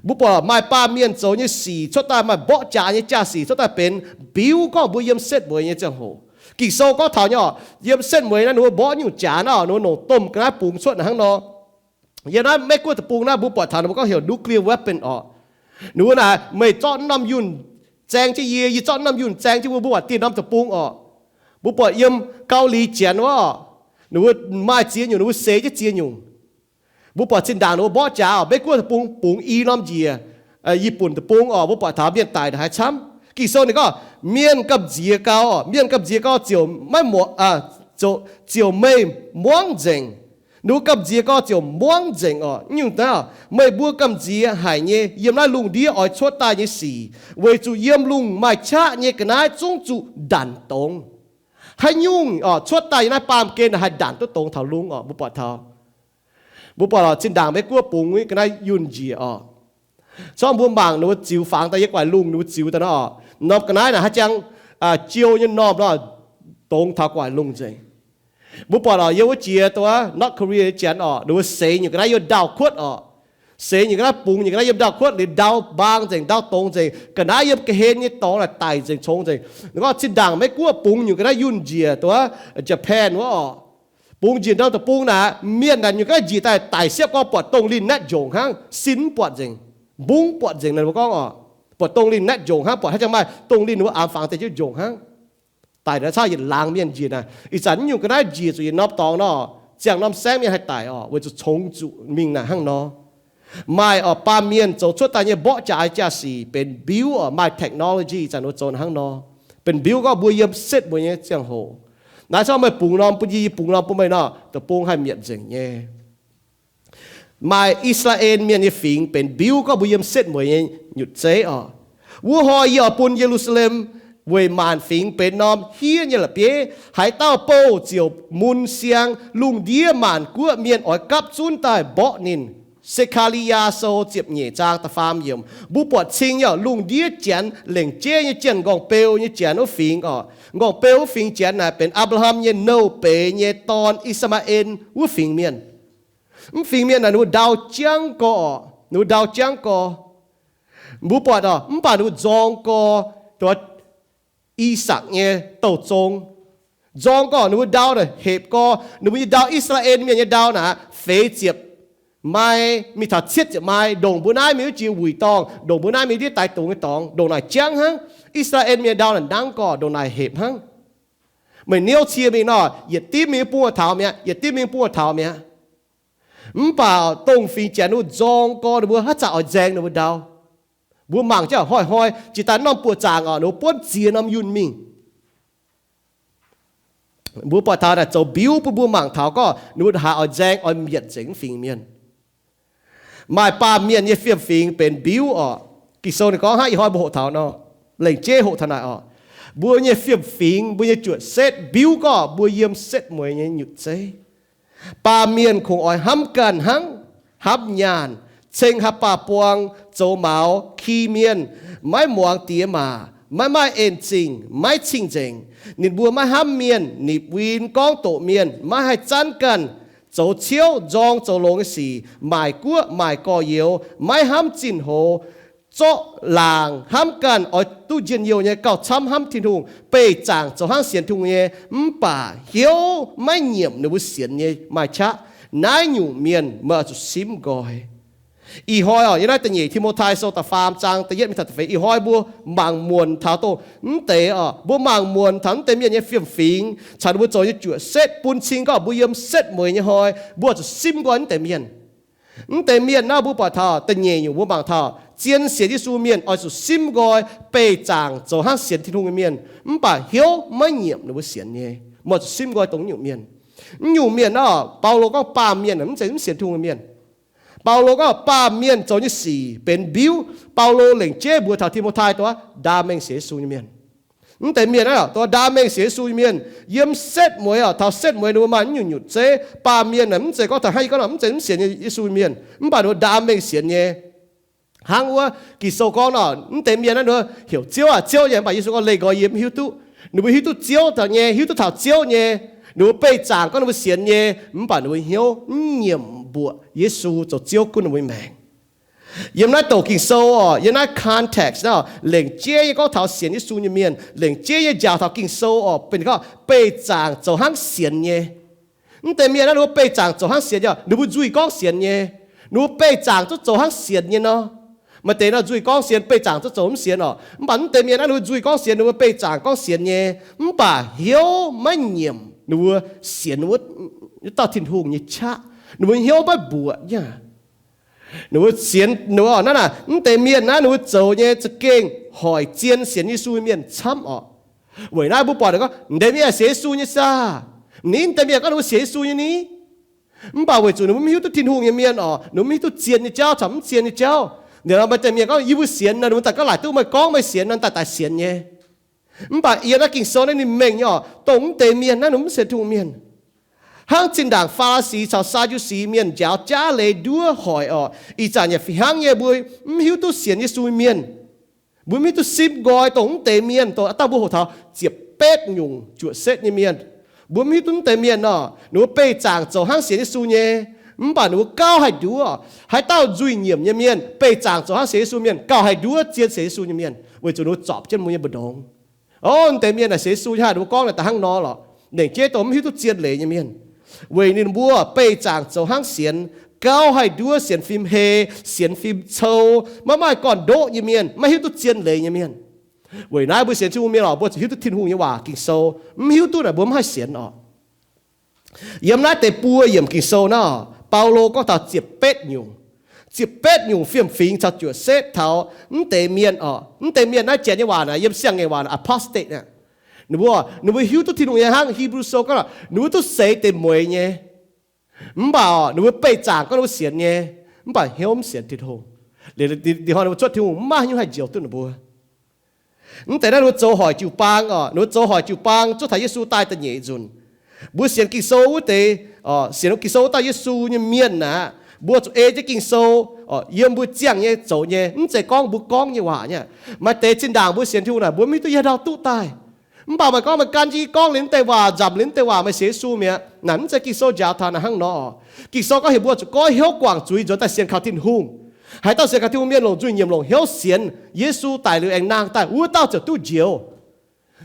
Mbuo buatc maaih baamh mienh zoux nyei sic cuotv daaih, maaih mborqv jaax nyei jaa-sic cuotv daaih benx mbiuv gorngv mbuo yiem setv mueiz nyei ziangh hoc. Ging-Sou gorngv taux nyei orqc, yiem setv mueiz naaiv ninh mbuo mborqv nyungc jaax naaiv orqc, ninh mbuo longc domh ga'naaiv bungx cuotv naaic hnangv nor. Yiem naaiv Meiv Guoqv deic-bung naaiv mbuo buatc taux ninh mbuo gorngv heuc nuclear weapon orqc. Ninh mbuo naaic, meih zorqv norm yunh zaeng jienv yie, yie zorqv norm yunh zaeng jienv mbuo, mbuo buatc dieh norm deic-bung orqc. Mbuo buatc yiem Gau^li Janx wuov orqc, ninh mbuo maaih ziex nyungc, ninh mbuo seix jienv ziex nyungc. Mbuo buatc zinh ndaangc ninh mbuo mborqv jaax orqc, Meiv Guoqv deic-bung bungx i norm njiec, Yic-Bun deic-bung orqc, mbuo buatc taux mienh daic ndongc haaix camv. Ging-Sou ninh gorngv, mienh gamh nziex gau orqc, mienh gamh nziex gau ziouc maiv muangx, ziouc meih muangv nzengc. Ninh mbuo gamh nziex gau ziouc muangv nzengc orqc. Nyungc naaiv, meih mbuo gamh nziex haic nyei yiem naaiv lungh ndiev oix cuotv daaih nyei sic, weic zuqc yiem lungh maaih qaqv nyei ga'naaiv zungv zuqc ndanc dongz. Haaix nyungc orqc cuotv daaih yiem naaiv baamh gen haih ndanc duqv dongz taux lungh orqc? Mbuo buatc taux Mbuo buatc lorqc, zinh ndaangc Meiv-Guoqv bungx wuov ga'naaiv yunh njiec orqc. Corc mbuo mangc ninh mbuo ziux fangx daaih yiem gu'nguaaic lungh ninh mbuo ziux daaih nor, norm ga'naaiv naaic haaix jangx, ah, jiou nyei normh nor, dongz taux gu'nguaaic lungh nzengc. Mbuo buatc lorqc, yiem wuov jiex dongh North Korea nyei janx orqc, ninh mbuo seix nyungc ga'naaiv yiem ndau-kuotv orqc. Seix nyungc ga'naaiv, bungx nyungc ga'naaiv yiem ndau-kuotv liuz ndau mbaang nzengc, ndau dongz nzengc, ga'naaiv yiem ga'hlen nyei dorngx naaic daic nzengc, congx nzengc. Ninh gorngv zinh ndaangc Meiv-Guoqv bungx nyungc ga'naaiv yunh njiec dongh Japan wuov orqc. Bungx njiec ndau deic-bung naaic, mienh naaic nyungc ga'naaiv njiec daaih daic siepv gorngv buatc dongh linh naetv njongc hnangv, sin mv buatc nzengc, mbungv buatc nzengc. Ninh mbuo gorngv orqc, buatc dongh linh naetv njongc hnangv, buatc haaix jangx maaih dongh linh ninh mbuo aamx fangx deix jienv njongc hnangv. Daic naaic camv yietc laangz mienh njiec naaic. Ih zanc nyungc ga'naaiv njiec zuqc yietc norm dorngx nor, ziangh norm saengv mienh haih daic orqc, weic zuqc congx zuqc mingh naaic hnangv nor. Maaih orqc, baamh mienh zoux cuotv daaih nyei mborqv jaax nyei jaa-sic benx mbiuv orqc, maaih technology ih zanc ninh mbuo zoux naaic hnangv nor. Benx mbiuv gorngv mbuo yiem setv mueiz nyei ziangh hoc. Naaiv camv meih bungx norm bun yie, yie bungx norm bun meih nor, deic-bung haih mietc nzengc nyei. Maaih I^saa^laa^en Mienh nyei fingx benx mbiuv gorngv mbuo yiem setv mueiz nyei nyutc zeiv orqc. Wuov hnoi yie oix bun Ye^lu^saa^lem weic maanc fingx benx norm hiev nyei la'bieiv. Haaix dauh bouh ziouc mun siang, lungh ndiev maanc guoqv mienh oix gapv zunv daaih mborqv ninh. Se^kaa^li^yaa Sou ziepc nyeic zaang da'faam yiemc. Mbuo buatc cing nyei orqc, lungh ndiev janx lengc jeiv nyei janx, nqorngv-beu nyei janx wuov fingx orqc. Nqorngv-beu wuov fingx janx naaic benx Apc^laa^ham nyei nouh beiz nyei dorn, I^saa^maa^en wuov fingx mienh. Mv fingx mienh naaic ninh mbuo ndau jangv gorx orqc, ninh mbuo ndau jangv gorx. Mbuo buatc orqc, mv baac ninh mbuo nzorng gorx, dongh I^sakc nyei douh zong. Nzorng gorx ninh mbuo ndau naaic hepc gorx, ninh mbuo nyei ndau, I^saa^laa^en Mienh nyei ndau naaic feix ziepc mai mingh taux cietv ziepc mai, ndongc mbuo naaiv mingh wuov jiex wuic dorngh, ndongc mbuo naaiv mingh ndiev daix dungz nyei dorngx, ndongc naaic jangv hnangv. I^saa^laa^en Mienh ndau naaic nangv gorx, ndongc naaic hepc hnangv. Meih niouv cie mingh nor, yietc dimv mingh bun taux mi'aqv, yietc dimv mingh bun taux mi'aqv. Mv baac dongh fingx janx ninh mbuo nzorng gorx, ninh mbuo haaix zanc oix nzaeng ninh mbuo ndau. Mbuo mangc jienv hnoi-hnoi jiex daaih norm buoqc zaangc orqc, ninh mbuo buonv ziex norm yunh mingh. Mbuo buatc taux naaic zoux mbiuv bun mbuo mangc taux gorngv ninh mbuo haaix oix nzaeng oix mietc nzengc mv fingx mienh. Maaih baamh mienh nyei fiem-fingx benx mbiuv orqc. Ging-Sou ninh gorngv hnangv, ih hnoi mbuo hoqc taux nor, lengc jeiv hoqc taux naaic orqc, mbuo nyei fiem-fingx, mbuo nyei juoqc setv mbiuv gorngv mbuo yiem setv mueiz nyei nyutc zeiv. Baamh mienh kungx oix hnamv ganh hnangv, hnamv nyaanh, ceng haaix baac buang, zoux maux, ki mienh, maiv muangx diex maac, maiv maaih en zingh, maiv cing-nzengc. Ninh mbuo maiv hnamv mienh, nipc win, gorngv doqc mienh, maiv haih zanv ganh, zoux ciouv, nzorng zoux longx nyei sic, maaic guoqv, maaic gorx-youz, maiv hnamv zinh hoz, zorqv laangc, hnamv ganh oix duqv njien-youh nyei gauh camv hnamv Tin-Hungh, beih zaangc zoux hnangv sienx Tin-Hungh nyei, mv baac hnyouv maiv nyiemc ninh mbuo sienx nyei maaih qaqv. Naaiv nyungc mienh meih oix zuqc simv nqoi. Ih hnoi orqc, yiem naaiv da'nyeic Ti^mo^tai Sou da'faam zaang da'yietv mingh taux da'feix, ih hnoi mbuo mangc muonc taux dongh mv deix orqc, mbuo mangc muonc taux mv deix mienh nyei fiem-fingx caux ninh mbuo zoux nyei juoqc setv bun cing gorngv mbuo yiem setv mueiz nyei hnoi, mbuo oix zuqc simv nqoi mv deix mienh. Mv deix mienh naaiv mbuo buatc taux da'nyeic nyungc mbuo mangc taux zien sienx Yesu mienh oix zuqc simv nqoi beih zaangc zoux hnangv sienx Tin-Hungh nyei mienh, mv baac hnyouv maiv nyiemc ninh mbuo sienx nyei. Meih oix zuqc simv nqoi dongh nyungc mienh. Mv nyungc mienh naaiv, Baulo gorngv baamh mienh mv zeiz mv sienx Tin-Hungh nyei mienh. Baulo gorngv baamh mienh zoux nyei sic benx mbiuv. Baulo lengc jeiv mbuox taux Ti^mo^tai dongh ndaa mengh sienx Yesu nyei mienh. Mv deix mienh naaiv, dongh ndaa mengh sienx Yesu nyei mienh, yiem setv mueiz orqc, taux setv mueiz ninh mbuo maaih mv nyungc nyutc zeiv. Baamh mienh naaic mv zeiz gorngv taux hnangv yie gorngv nor, mv zeiz mv sienx Yesu nyei mienh, mv baac ninh mbuo ndaa mengh sienx nyei. Hnangv wuov Ging-Sou gorngv nor, mv deix mienh naaiv ninh mbuo heuc Ziouv aac, Ziouv nyei, mv baac Yesu gorngv, Leih nqoi yie mv hiuv duqv. Ninh mbuo hiuv duqv Ziouv taux nyei, hiuv duqv taux Ziouv nyei, ninh mbuo beih zaangc gorngv ninh mbuo sienx nyei, mv baac ninh mbuo hnyouv mv nyiemc mbuoqc Yesu zoux Ziouv gunv ninh mbuo nyei maengc. Yiem naaiv douc Ging-Sou orqc, yiem naaiv context naaiv, lengc jeiv nyei gorngv taux sienx Yesu nyei mienh, lengc jeiv nyei njaaux taux Ging-Sou orqc, benx gorngv beih zaangc zoux hnangv sienx nyei. Mv deix mienh naaiv ninh mbuo beih zaangc zoux hnangv sienx nyei, ninh mbuo nzuih gorngv sienx nyei. Ninh mbuo beih zaangc zuqc zoux hnangv sienx nyei nor. Maaih deix nor nzuih gorngv sienx, beih zaangc zuqc zoux mv sienx orqc. Mv baac mv deix mienh naaiv ninh mbuo nzuih gorngv sienx, ninh mbuo beih zaangc gorngv sienx nyei, mv baac hnyouv maiv nyiemc ninh mbuo sienx wuov dauh Tin-Hungh nyei qaqv. Ninh mbuo hnyouv maiv mbuoqc nyei. Ninh mbuo sienx, ninh mbuo orqc, naaiv naaic mv deix mienh naaiv ninh mbuo zoux nyei za'gengh hoic zien sienx Yesu nyei mienh camv orqc. Weic naaiv mbuo buatc gorngv, mv deix mienh sienx Yesu nyei saah? Ninh mv deix mienh gorngv ninh mbuo sienx Yesu nyei ni? Mv baac weic zuqc ninh mbuo mv hiuv duqv Tin-Hungh nyei mienh orqc, ninh mbuo mv hiuv duqv zien nyei jauv caux mv zien nyei jauv. Ninh mbuo maaih deix mienh gorngv, yie mbuo sienx nor, ninh mbuo daaih gorngv laaic duqv meih gorngv meih sienx nor, daaih daaih sienx nyei. Mv baac yiem naaiv Ging-Sou naaiv ninh mengh nyei orqc, dongh mv deix mienh naaiv ninh mv sienx Tin-Hungh mienh. Hnangv zinh ndaangc Faa^li^si caux Saa^yu^si mienh njaaux jaav leiz nduov hoic orqc. Ih zanc yaac fih hnangv nyei, mbuo mv hiuv duqv sienx Yesu mienh. Mbuo mv hiuv duqv simv nqoi dongh mv deix mienh, dongh aav dauh mbuo hoqc taux ziepc betv nyungc juoqc setv nyei mienh. Mbuo mv hiuv duqv mv deix mienh nor, ninh mbuo beih zaangc zoux hnangv sienx Yesu nyei, mv baac ninh mbuo gauh haih nduov. Haaix dauh nzuih nyiemc nyei mienh beih zaangc zoux hnangv sienx Yesu mienh gauh haih nduov zien sienx Yesu nyei mienh, weic zuqc ninh mbuo zorpc jienv mbuo nyei mbu'ndongx. O, mv deix mienh naaic sienx Yesu hnangv, ninh mbuo gorngv naaic daaih hnangv nor lorqc. Lengc jeiv dongh mv hiuv duqv zien leiz nyei mienh, weic ninh mbuo beih zaangc zoux hnangv sienx, gauh haih nduov sienx fim hei, sienx fim cou, maiv maaih gorn-ndoqv nyei mienh, maiv hiuv duqv zien leiz nyei mienh. Weic naaiv mbuo sienx Tin-Hungh mienh orqc, mbuo zuqc hiuv duqv Tin-Hungh nyei waac, Ging-Sou. Mv hiuv duqv naaic mbuo mv haih sienx orqc. Yiem naaiv deix buo yiemc Ging-Sou nor, Baulo gorngv taux ziepc betv nyungc. Ziepc betv nyungc fiem-fingx caux juoqc setv taux mv deix mienh orqc. Mv deix mienh naaiv Janx nyei waac naaic, yiem Siang-Ngaengc waac naaic apostate. Ninh mbuo, ninh mbuo hiuv duqv Tin-Hungh nyei hnangv. Hebrew Sou gorngv, ninh mbuo duqv seix deix mueix nyei. Mv baac ninh mbuo beih zaangc gorngv ninh mbuo sienx nyei, mv baac hnyouv mv sienx Tin-Hungh. Liuz, ninh mbuo cuotv Tin-Hungh mv maaih haaix nyungc haih njoux duqv ninh mbuo. Mv deix naaiv ninh mbuo zoux hoic jiu-baang orqc. Ninh mbuo zoux hoic jiu-baang zuov taux Yesu daaih da'nyeic nzunc. Mbuo sienx Ging-Sou wuov deix, sienx Ging-Sou wuov dauh Yesu nyei mienh aqv, mbuo zuqc ei jienv Ging-Sou yiem mbuo ziangh nyei zoux nyei, mv zeiz gorngv mbuo gorngv nyei waac nyei. Maaih deix zinh ndaangc mbuo sienx Tin-Hungh naaic, mbuo mv hiuv duqv yie haaix dauh duqv daaih. Mv baac meih gorngv meih gan jienv gorngv liuz mv deix waac, nzamc liuz mv deix waac, meih sienx Yesu mi'aqv. Naaic mv zeiz Ging-Sou njaaux taux naaic hnangv nor. Ging-Sou gorngv heuc mbuo zuqc goiv hnyouv guangc zuiz nzuonx daaih sienx kaux Tin-Hungh. Haaix dauh sienx kaux Tin-Hungh mienh longc nzuih nyiemc longc hnyouv sienx, Yesu daic liuz aengx nangh daaih, wuov dauh ziouc duqv njoux.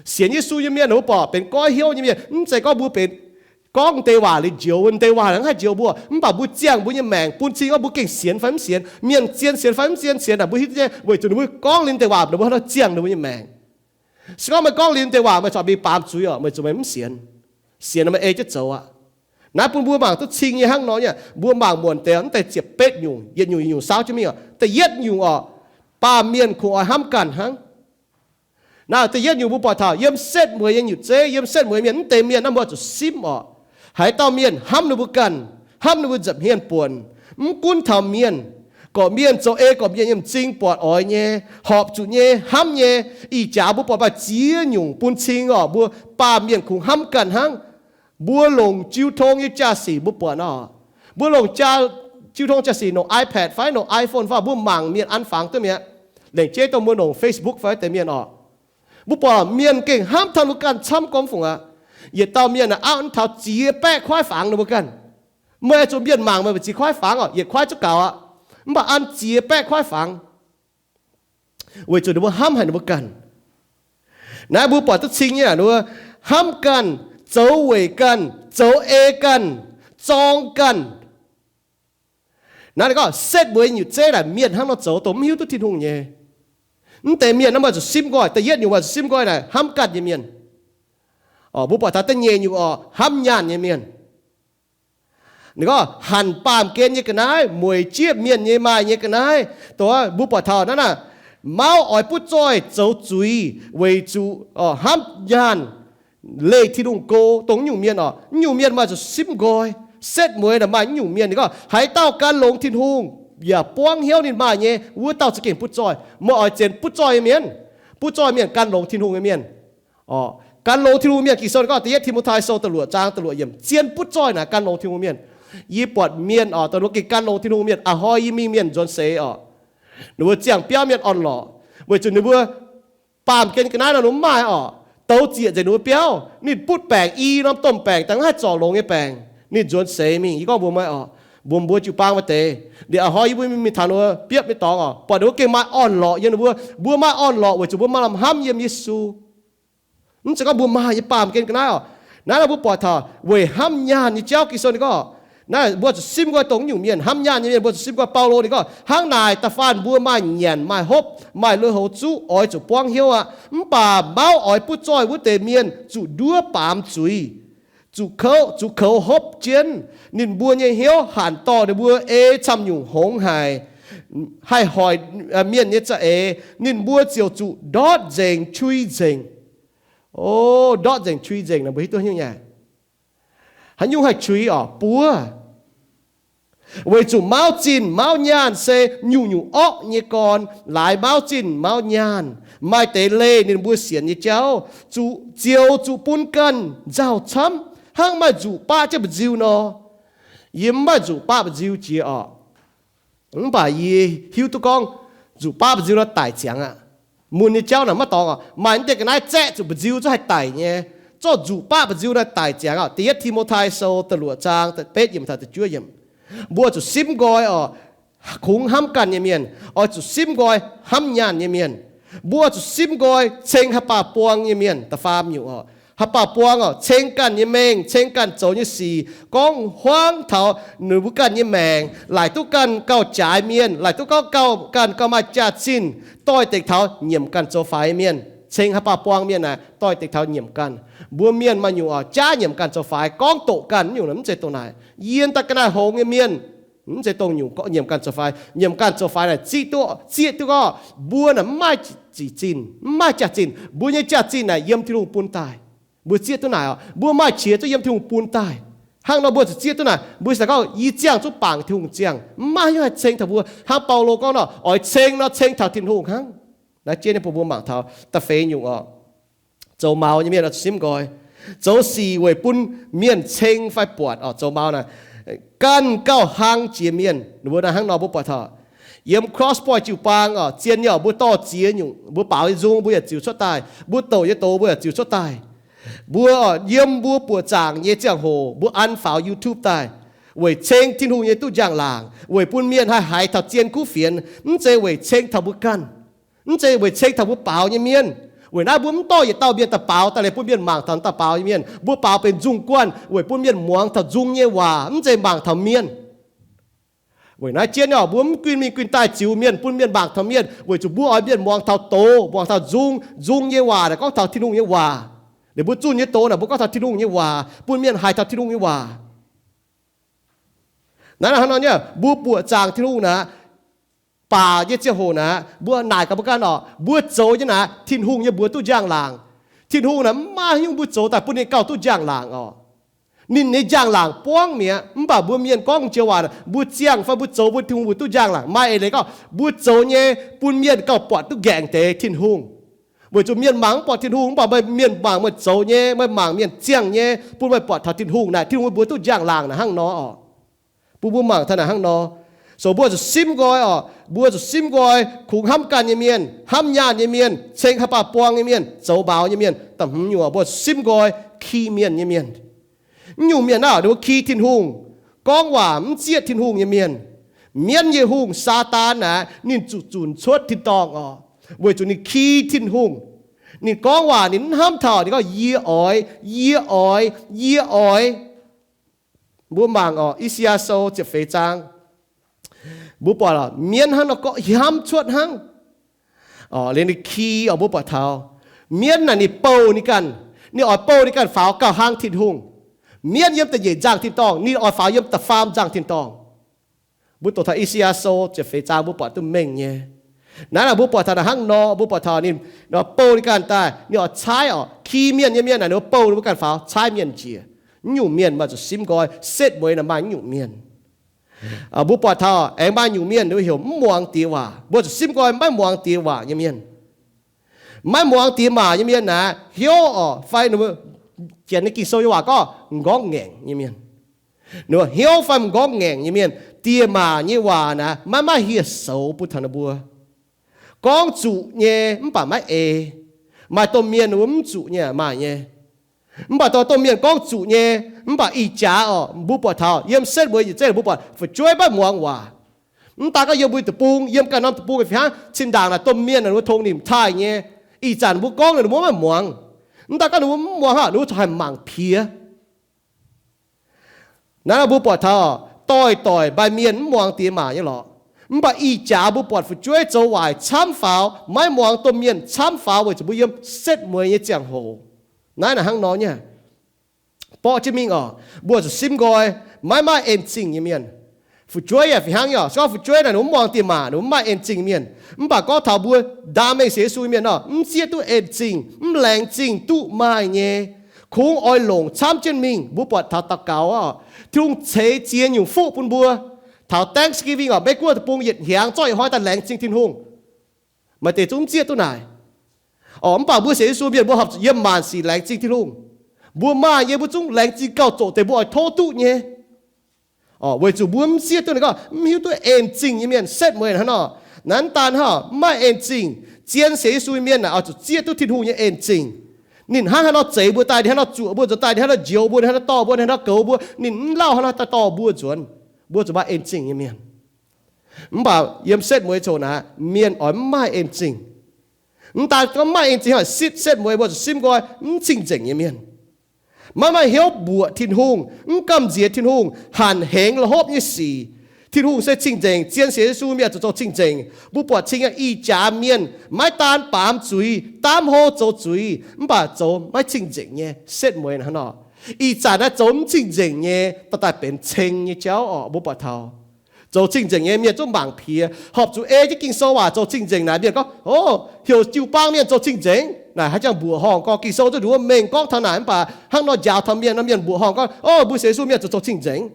Sienx Yesu nyei mienh, mbuo buatc benx goiv hnyouv nyei mienh, mv zeiz gorngv mbuo benx gorngv deix waac liuz njoux, deix waac mv haih njoux mbuo. Mv baac mbuo ziangh mbuo nyei maengc bun cing gorngv mbuo gengh sienx fai mv sienx, mienh zien sienx fai mv zien sienx naaic mbuo hiuv duqv nyei, weic zuqc ninh mbuo gorngv liuz deix waac ninh mbuo ziangh ninh mbuo nyei maengc. Se gorngv meih gorngv liuz deix waac meih corc mingh baamz zuiz orqc, meih zuqc meih mv sienx. Sienx meih ei jienv zoux aqv. Naaiv bun mbuo mangc duqv cing nyei hnangv nor nyei. Mbuo mangc muonc deix, mv deix ziepc betv nyungc, yietc nyungc, yietc nyungc saauv jienv mingh orqc. Da'yietv nyungc orqc, baamh mienh kungx oix hnamv ganh hnangv. Naaiv da'yietv nyungc mbuo buatc taux yiem setv mueiz nyei nyutc zeiv, yiem setv mueiz mienh, mv deix mienh naaiv mbuo zuqc simv orqc. Haaix dauh mienh hnamv ninh mbuo ganh, hnamv ninh mbuo nza'hmien buonc, mv gunv taux mienh, gorqv-mienh zoux ei gorqv-mienh nyei m'zing buatc oix nyei, horpc zuqc nyei, hnamv nyei. Ih jaax mbuo buatc maaih ziex nyungc bun cing orqc, mbuo baamh mienh kungx hnamv ganh hnangv. Mbuo longc jiu tong nyei jaa-sic mbuo buatc nor, mbuo longc jiu tong jaa-sic, longc iPad fai longc iPhone fai, mbuo mangc mienh an fangx duqv mi'aqv. Lengc jeiv dongh mbuo longc Facebook fai deix mienh orqc, mbuo buatc mienh gengh hnamv taux ninh mbuo ganh camv gormx fungc aqv. Yietc dauh mienh aapv taux ziex baeqv kuaaiv fangx ninh mbuo ganh. Meih oix zuqc mienh mangc meih mbu'ziex kuaaiv fangx orqc, yietc kuaaiv zungv gaux aqv. Mv baac an ziex baeqv kuaaiv fangx, weic zuqc ninh mbuo hnamv haic ninh mbuo ganh. Naaiv mbuo buatc duqv cing nyei, ninh mbuo hnamv ganh, zoux weic ganh, zoux ei ganh, zorng ganh. Naaiv ninh gorngv setv mueiz nyutc zeiv naaic mienh hnangv nor zoux dongh mv hiuv duqv Tin-Hungh nyei. Mv deix mienh naaiv maaih zuqc simv nqoi. Da'yietv nyungc maaih zuqc simv nqoi naaic hnamv ganh nyei mienh. Mbuo buatc taux da'nyeic nyungc orqc, hnamv nyaanh nyei mienh. Ninh gorngv hanc baamh gen nyei ga'naaiv, mueic jieqv mienh nyei maaih nyei ga'naaiv. Dongh mbuo buatc taux naaiv naaic, mauv oix butv zoih zoux zuiz weic zuqc hnamv nyaanh, leih Tin-Hungh go. Dongh nyungc mienh orqc, nyungc mienh maaih zuqc simv nqoi. Setv mueiz naaic maaih nyungc mienh, ninh gorngv haaix dauh gan longx Tin-Hungh yaac buangv hnyouv ninh maaih nyei, wuov dauh za'gengh butv zoih. Meih oix zenx butv zoih nyei mienh. Butv zoih mienh gan longx Tin-Hungh nyei mienh. Gan longx Tin-Hungh mienh, Ging-Sou ninh gorngv da'yietv Ti^mo^tai Sou da'luoqc zaang da'luoqc yiemc, zien butv zoih naaic gan longx Tin-Hungh mienh. Yie buatc mienh orqc, dongh ninh gengh gan longx Tin-Hungh mienh, a'hnoi yie mingh mienh nzuonx seix orqc, ninh mbuo ziangh biauv mienh orn-lorqc, weic zuqc ninh mbuo baamh gen ga'naaiv nor ninh mbuo mv maaih orqc, douz zieqc nzengc ninh mbuo biauv. Ninh butv baengc i norm domh baengc daaih mv haih zorc longx nyei baengc. Ninh nzuonx seix mingh, yie gorngv mbuox meih orqc, mbuox mbuo jiu-baang maaih deix, liuz a'hnoi yie mbuo mingh taux ninh mbuo biopv nyei dorngx orqc, buatc ninh mbuo gengh maaih orn-lorqc yiem ninh mbuo. Mbuo maaih orn-lorqc weic zuqc mbuo maaih lamh hnamv yiem Yesu. Mv zeiz gorngv mbuo maaih nyei baamh gen ga'naaiv orqc. Naaiv nor mbuo buatc taux weic hnamv nyaanh nyei jauv, Ging-Sou ninh gorngv, naaiv mbuo zuqc simv nqoi dongh nyungc mienh, hnamv nyaanh nyei mienh mbuo zuqc simv nqoi. Baulo ninh gorngv, hnangv naaic da'faanh mbuo maaih nyanc maaih hopv maaih lui-houx zuqv oix zuqc buangv hnyouv aqv. Mv baac mauv oix butv zoih wuov deix mienh zuqc nduov baamz zuiz, zuqc kouv, zuqc kouv hopv jienv. Ninh mbuo nyei hnyouv hanc dorh ninh mbuo ei camv nyungc hngongx haic, haih hoic mienh nyei za'eix. Ninh mbuo ziouc zuqc ndortv nzengc, qui nzengc. O, ndortv nzengc, qui nzengc naaic mbuo hiuv duqv nyungc nyei. Haaix nyungc haih qui orqc? Buov. Weic zuqc mauv zinh mauv nyaanh se nyungc-nyungc orqv nyei gorn. Laaix mauv zinh mauv nyaanh, maaih deix leih ninh mbuo sienx nyei jauv, zuqc zioux zuqc bun ganh nzauh camv, Hnangv maaih nzuqc baqv jienv mba'nziu nor, yie mv maaih nzuqc baqv mba'nziu jiex orqc. Mv baac yie hiuv duqv gorngv nzuqc baqv mba'nziu nor daic ziangx aqv. Mun nyei jauv naaic maiv dorngx orqc. Maaih naaiv deix ga'naaiv zaeqv zuqc mba'nziu zungv haih daic nyei. Zorqv nzuqc baqv mba'nziu naaiv daic ziangx orqc. Da'yietv Ti^mo^tai Sou da'luoqc zaang betv yiemc taux da'juov yiemc. Mbuo zuqc simv nqoi orqc, kungx hnamv ganh nyei mienh. Oix zuqc simv nqoi hnamv nyaanh nyei mienh. Mbuo zuqc simv nqoi ceng haaix baac buang nyei mienh. Da'faam nyungc orqc, haaix baac buang orqc, ceng ganh nyei mengh, ceng ganh zoux nyei sic, gorngv huaangv taux ninh mbuo ganh nyei maengc, laaic duqv ganh gauh jaaix mienh, laaic duqv gauh, ganh gauh maaih jaax-zinh, doix-dekc taux nyiemc ganh zoux faix mienh. Ceng haaix baac buang mienh naaic doix-dekc taux nyiemc ganh. Mbuo mienh maaih nyungc orqc, jaav nyiemc ganh zoux faix, gorngv doqc ganh nyungc, mv zeiz dongh naaic. Yie daaih ga'naaiv hngongx nyei mienh, mv zeiz dongh nyungc nyiemc ganh zoux faix. Nyiemc ganh zoux faix naaic zieqv duqv, zieqv duqv gorngv mbuo naaic mv maaih ziqc zinh, mv maaih jaax-zinh. Mbuo nyei jaax-zinh naaic yiem Tin-Hungh bun daaih. Mbuo zieqv duqv naaic orqc, mbuo maaih qiex zungv yiem Tin-Hungh bun daaih. Hnangv nor mbuo zuqc zieqv duqv naaic, mbuo se gorngv yie ziangh zungv bangc Tin-Hungh ziangh, mv maaih haaix ceng taux mbuo. Hnangv Baulo gorngv nor, oix ceng nor ceng taux Tin-Hungh hnangv. Naaiv jienv nyei bun mbuo mangc taux da'feix nyungc orqc, zoux maux nyei mienh oix zuqc simv nqoi. Zoux sic weic bun mienh ceng fai buatc orqc, zoux maux naaic ganh gauh hlang jiex mienh. Ninh mbuo naaiv hnangv nor mbuo buatc taux yiem Cross Point jiu-baang orqc, zien nyei orqc, mbuo dorh ziex nyungc, mbuo baaux nyei nzung mbuo yaac ziux cuotv daaih, mbuo douc nyei doz mbuo yaac ziux cuotv daaih. Mbuo orqc yiem mbuo buoqc zaangc nyei ziangh hoc mbuo an faaux YouTube daaih, weic ceng Tin-Hungh nyei duqv njang-laangc, weic bun mienh haih haiz taux zien kuv fienx, mv zeiz weic ceng taux mbuo ganh, mv zeiz weic ceng taux mbuo baaux nyei mienh. Weic naaiv mbuo mv dorh yietc dauh mienh daaih baaux daaih liuz bun mienh mangc taux dauh baaux nyei mienh. Mbuo baaux benx nzung guanh weic bun mienh muangx taux nzung nyei waac, mv zeiz mangc taux mienh. Weic naaiv jienv orqc, mbuo mv guinh mingh guinh daaih ziux mienh, bun mienh mangc taux mienh, weic zuqc mbuo oix mienh muangx taux doz, muangx taux nzung. Nzung nyei waac naaic gorngv taux Tin-Hungh nyei waac. Liuz mbuo zunh nyei doz naaic mbuo gorngv taux Tin-Hungh nyei waac, bun mienh haiz taux Tin-Hungh nyei waac. Naaiv hnangv nor nyei, mbuo buoqc zaangc Tin-Hungh naaic, baac nyei ziangh hoc naaic, mbuo naaic gaax mbuo ganh orqc, mbuo zoux nyei naaic Tin-Hungh nyei mbuox duqv njang-laangc. Tin-Hungh naaic mv maaih haaix nyungc mbuo zoux daaih bun ninh gauh duqv njang-laangc orqc. Ninh nyei njang-laangc buangv mi'aqv. Mv baac mbuo mienh gorngv jiex waac, mbuo ziangh fai mbuo zoux bun Tin-Hungh mbuox duqv njang-laangc. Maaih eix leiz gorngv mbuo zoux nyei bun mienh gauh buatc duqv nqaengc deix Tin-Hungh. Weic zuqc mienh mangc mv buatc Tin-Hungh, mv baac meih, mienh mangc meih zoux nyei, meih mangc mienh ziangh nyei, bun meih buatc taux Tin-Hungh naaic, Tin-Hungh mbuox duqv njang-laangc naaic hnangv nor orqc. Bun mbuo mangc taux naaic hnangv nor. So mbuo zuqc simv nqoi orqc, mbuo zuqc simv nqoi kungx hnamv ganh nyei mienh, hnamv nyaanh nyei mienh, ceng haaix baac buang nyei mienh, zoux maux nyei mienh. Da'hmz nyungc orqc, mbuo zuqc simv nqoi ki mienh nyei mienh. Mv nyungc mienh naaic, ninh mbuo ki Tin-Hungh, gorngv waac mv zieqv Tin-Hungh nyei mienh. Mienv nyei hungh, Saadaan naaic, ninh zuqc zunc cuotv tin-dorngh orqc, weic zuqc ninh ki Tin-Hungh. Ninh gorngv waac ninh mv hnamv taux, ninh gorngv, Yie oix, yie oix, yie oix. Mbuo mangc orqc, I^saa^yaa Sou ziepc feix zaang. Mbuo buatc orqc, mienv hnangv nor gorngv hiamv cuotv hnangv. Liuz ninh ki orqc, mbuo buatc taux mienv naaic ninh bouh ninh ganh, ninh oix bouh ninh ganh faaux gauh hnangv Tin-Hungh. Mienv yiem da'nyeic nzangh tin-dorngh, ninh oix faaux yiem da'faam nzangh tin-dorngh. Mbuo doqc taux I^saa^yaa Sou ziepc feix zaang mbuo buatc duqv mengh nyei. Naaiv naaic mbuo buatc taux naaic hnangv nor, mbuo buatc taux ninh bouh ninh ganh daaih, ninh oix caaiv orqc, ki mienh nyei mienh naaic, ninh bouh ninh mbuo ganh faaux caaiv mienh njiec. Mv nyungc mienh maaih zuqc simv nqoi, setv mueiz naaic maaih mv nyungc mienh. Mbuo buatc taux aengx maaih nyungc mienh ninh mbuo heuc mv muangx diex waac. Mbuo zuqc simv nqoi maiv muangx diex waac nyei mienh. Maiv muangx diex maac nyei mienh naaic, hnyouv orqc fai, Janx nyei Ging-Sou nyei waac gorngv m'nqorngv ngaengc nyei mienh. Ninh hnyouv fai m'nqorngv ngaengc nyei mienh, diex maac nyei waac naaic maiv maaih hieh soux bun taux ninh mbuo. Gorngv zuqc nyei mv baac maiv eix. Maaih domh mienh ninh mbuo mv zuqc nyei maaih nyei. Mv baac domh mienh gorngv zuqc nyei, mv baac ih jaax orqc, mbuo buatc taux yiem setv mueiz nyei zeiv mbuo buatc fu'jueiv maiv muangx waac. Mv daan gorngv yiem mbuo deic-bung, yiem ganh norm deic-bung fih hnangv, zinh ndaangc naaic domh mienh ninh mbuo tong ninh taaih nyei. Ih zanc mbuo gorngv ninh mbuo maiv muangx. Mv daan gorngv ninh mbuo mv muangx hnangv, ninh mbuo corc haih mangc piex. Naaiv mbuo buatc taux doix-doix maaih mienh mv muangx diex maac nyei lorqc. Mv baac ih jaax mbuo buatc fu'jueiv zoux waaic camv faaux, maiv muangx domh mienh camv faaux weic zuqc mbuo yiem setv mueiz nyei ziangh hoc. Naaiv naaic hnangv nor nyei. Borqv jienv mingh orqc, mbuo zuqc simv nqoi maiv maaih en zingh nyei mienh. Fu'jueiv yaac fih hnangv nyei orqc. Se gorngv fu'jueiv naaic ninh mv muangx diex maac, ninh mv maaih en zingh mienh. Mv baac gorngv taux mbuo ndaam mengh sienx Yesu nyei mienh nor, mv zieqv duqv en zingh, mv laengz zingh duqv maaih nyei. Kungx oix longc camv jienv mingh. Mbuo buatc taux daux gaux orqc, Tin-Hungh ceix ziex nyungc fuqv bun mbuo. Taux Thanksgiving orqc, Meiv Guoqv deic-bung yietc hnyangx zorqv yietc hnoi daaih laengz zingh Tin-Hungh. Maaih deix zungv mv zieqv duqv naaic. Orqc, mv baac mbuo sienx Yesu mienh mbuo horpc zuqc yiem maanc sic laengz zingh Tin-Hungh. Mbuo maaih nyei mbuo zungv laengz zingh gauh zoqc deix mbuo oix tov duqv nyei. Weic zuqc mbuo mv siev duqv ninh gorngv mv hiuv duqv en zingh nyei mienh setv mueiz hnangv nor. Naaiv daan hnangv mv maaih en zingh. Zien sienx Yesu nyei mienh naaic oix zuqc zieqv duqv Tin-Hungh nyei en zingh. Ninh hnangv haaix nor zeix mbuo daaih, ninh hnangv haaix nor zuoqc mbuo nzuonx daaih, ninh hnangv haaix nor njoux mbuo, ninh hnangv haaix nor dorh mbuo, ninh hnangv haaix nor goux mbuo, ninh mv lauh hnangv haaix nor daaih dorh mbuo nzuonx. Mbuo zuqc maaih en zingh nyei mienh. Mv baac yiem setv mueiz coc naaic, mienh oix mv maaih en zingh. Mv daan gorngv mv maaih en zingh hnangv, sitv setv mueiz mbuo zuqc simv nqoi mv cing-nzengc nyei mienh. Maiv maaih hnyouv mbuoqc Tin-Hungh, mv gamh nziex Tin-Hungh hanc hengx la'hopv nyei sic. Tin-Hungh se cing-nzengc, zien sienx Yesu mienh zuqc zoux cing-nzengc. Mbuo buatc cing-nzengc ih jaax mienh maiv daan baamz zuiz, daamv hlo zoux zuiz, mv baac zoux maiv cing-nzengc nyei setv mueiz hnangv nor. Ih zanc naaiv zoux mv cing-nzengc nyei, daaih daaih benx ceng nyei jauv orqc. Mbuo buatc taux zoux cing-nzengc nyei mienh zungv mangc piex. Horpc zuqc ei jienv Ging-Sou waac zoux cing-nzengc naaic, mienh gorngv, O, heuc jiu-baang mienh zoux cing-nzengc naaic, haaix jangx mbuoqc horngh gorngv Ging-Sou zuqc nduov mengh gorngv taux naaic, mv baac hnangv nor njaaux taux mienh nor, mienh mbuoqc horngh gorngv, O, mbuo sienx Yesu mienh zuqc zoux cing-nzengc.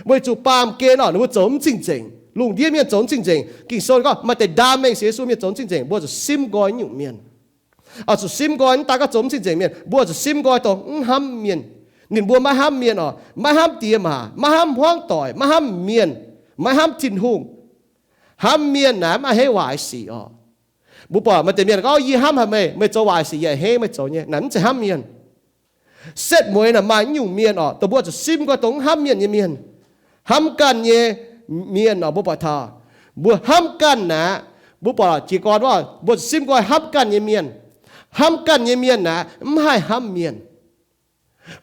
Weic zuqc baamh gen orqc, ninh mbuo zoux mv cing-nzengc. Lungh ndiev mienh zoux mv cing-nzengc. Ging-Sou gorngv maaih deix ndaam mengh sienx Yesu mienh zoux mv cing-nzengc. Mbuo zuqc simv nqoi nyungc mienh. Oix zuqc simv nqoi, mv daan gorngv zoux mv cing-nzengc mienh, mbuo zuqc simv nqoi dongh mv hnamv mienh. Ninh mbuo maiv hnamv mienh orqc, maiv hnamv diex maac, maiv hnamv hmuangv doic, maiv hnamv mienh, maiv hnamv Tin-Hungh. Hnamv mienh naaic mv a'hneiv waaic sic orqc. Mbuo buatc maaih deix mienh gorngv, Yie hnamv haic meih, meih zoux waaic sic yie a'hneiv meih zoux nyei. Naaic mv zeiz hnamv mienh. Setv mueiz naaic maaih nyungc mienh orqc, dongh mbuo zuqc simv nqoi dongh mv hnamv mienh nyei mienh. Hnamv ganh nyei mienh orqc, mbuo buatc taux mbuo hnamv ganh naaic, mbuo buatc jiez gorn orqc, mbuo zuqc simv nqoi hnamv ganh nyei mienh. Hnamv ganh nyei mienh naaic mv haih hnamv mienh.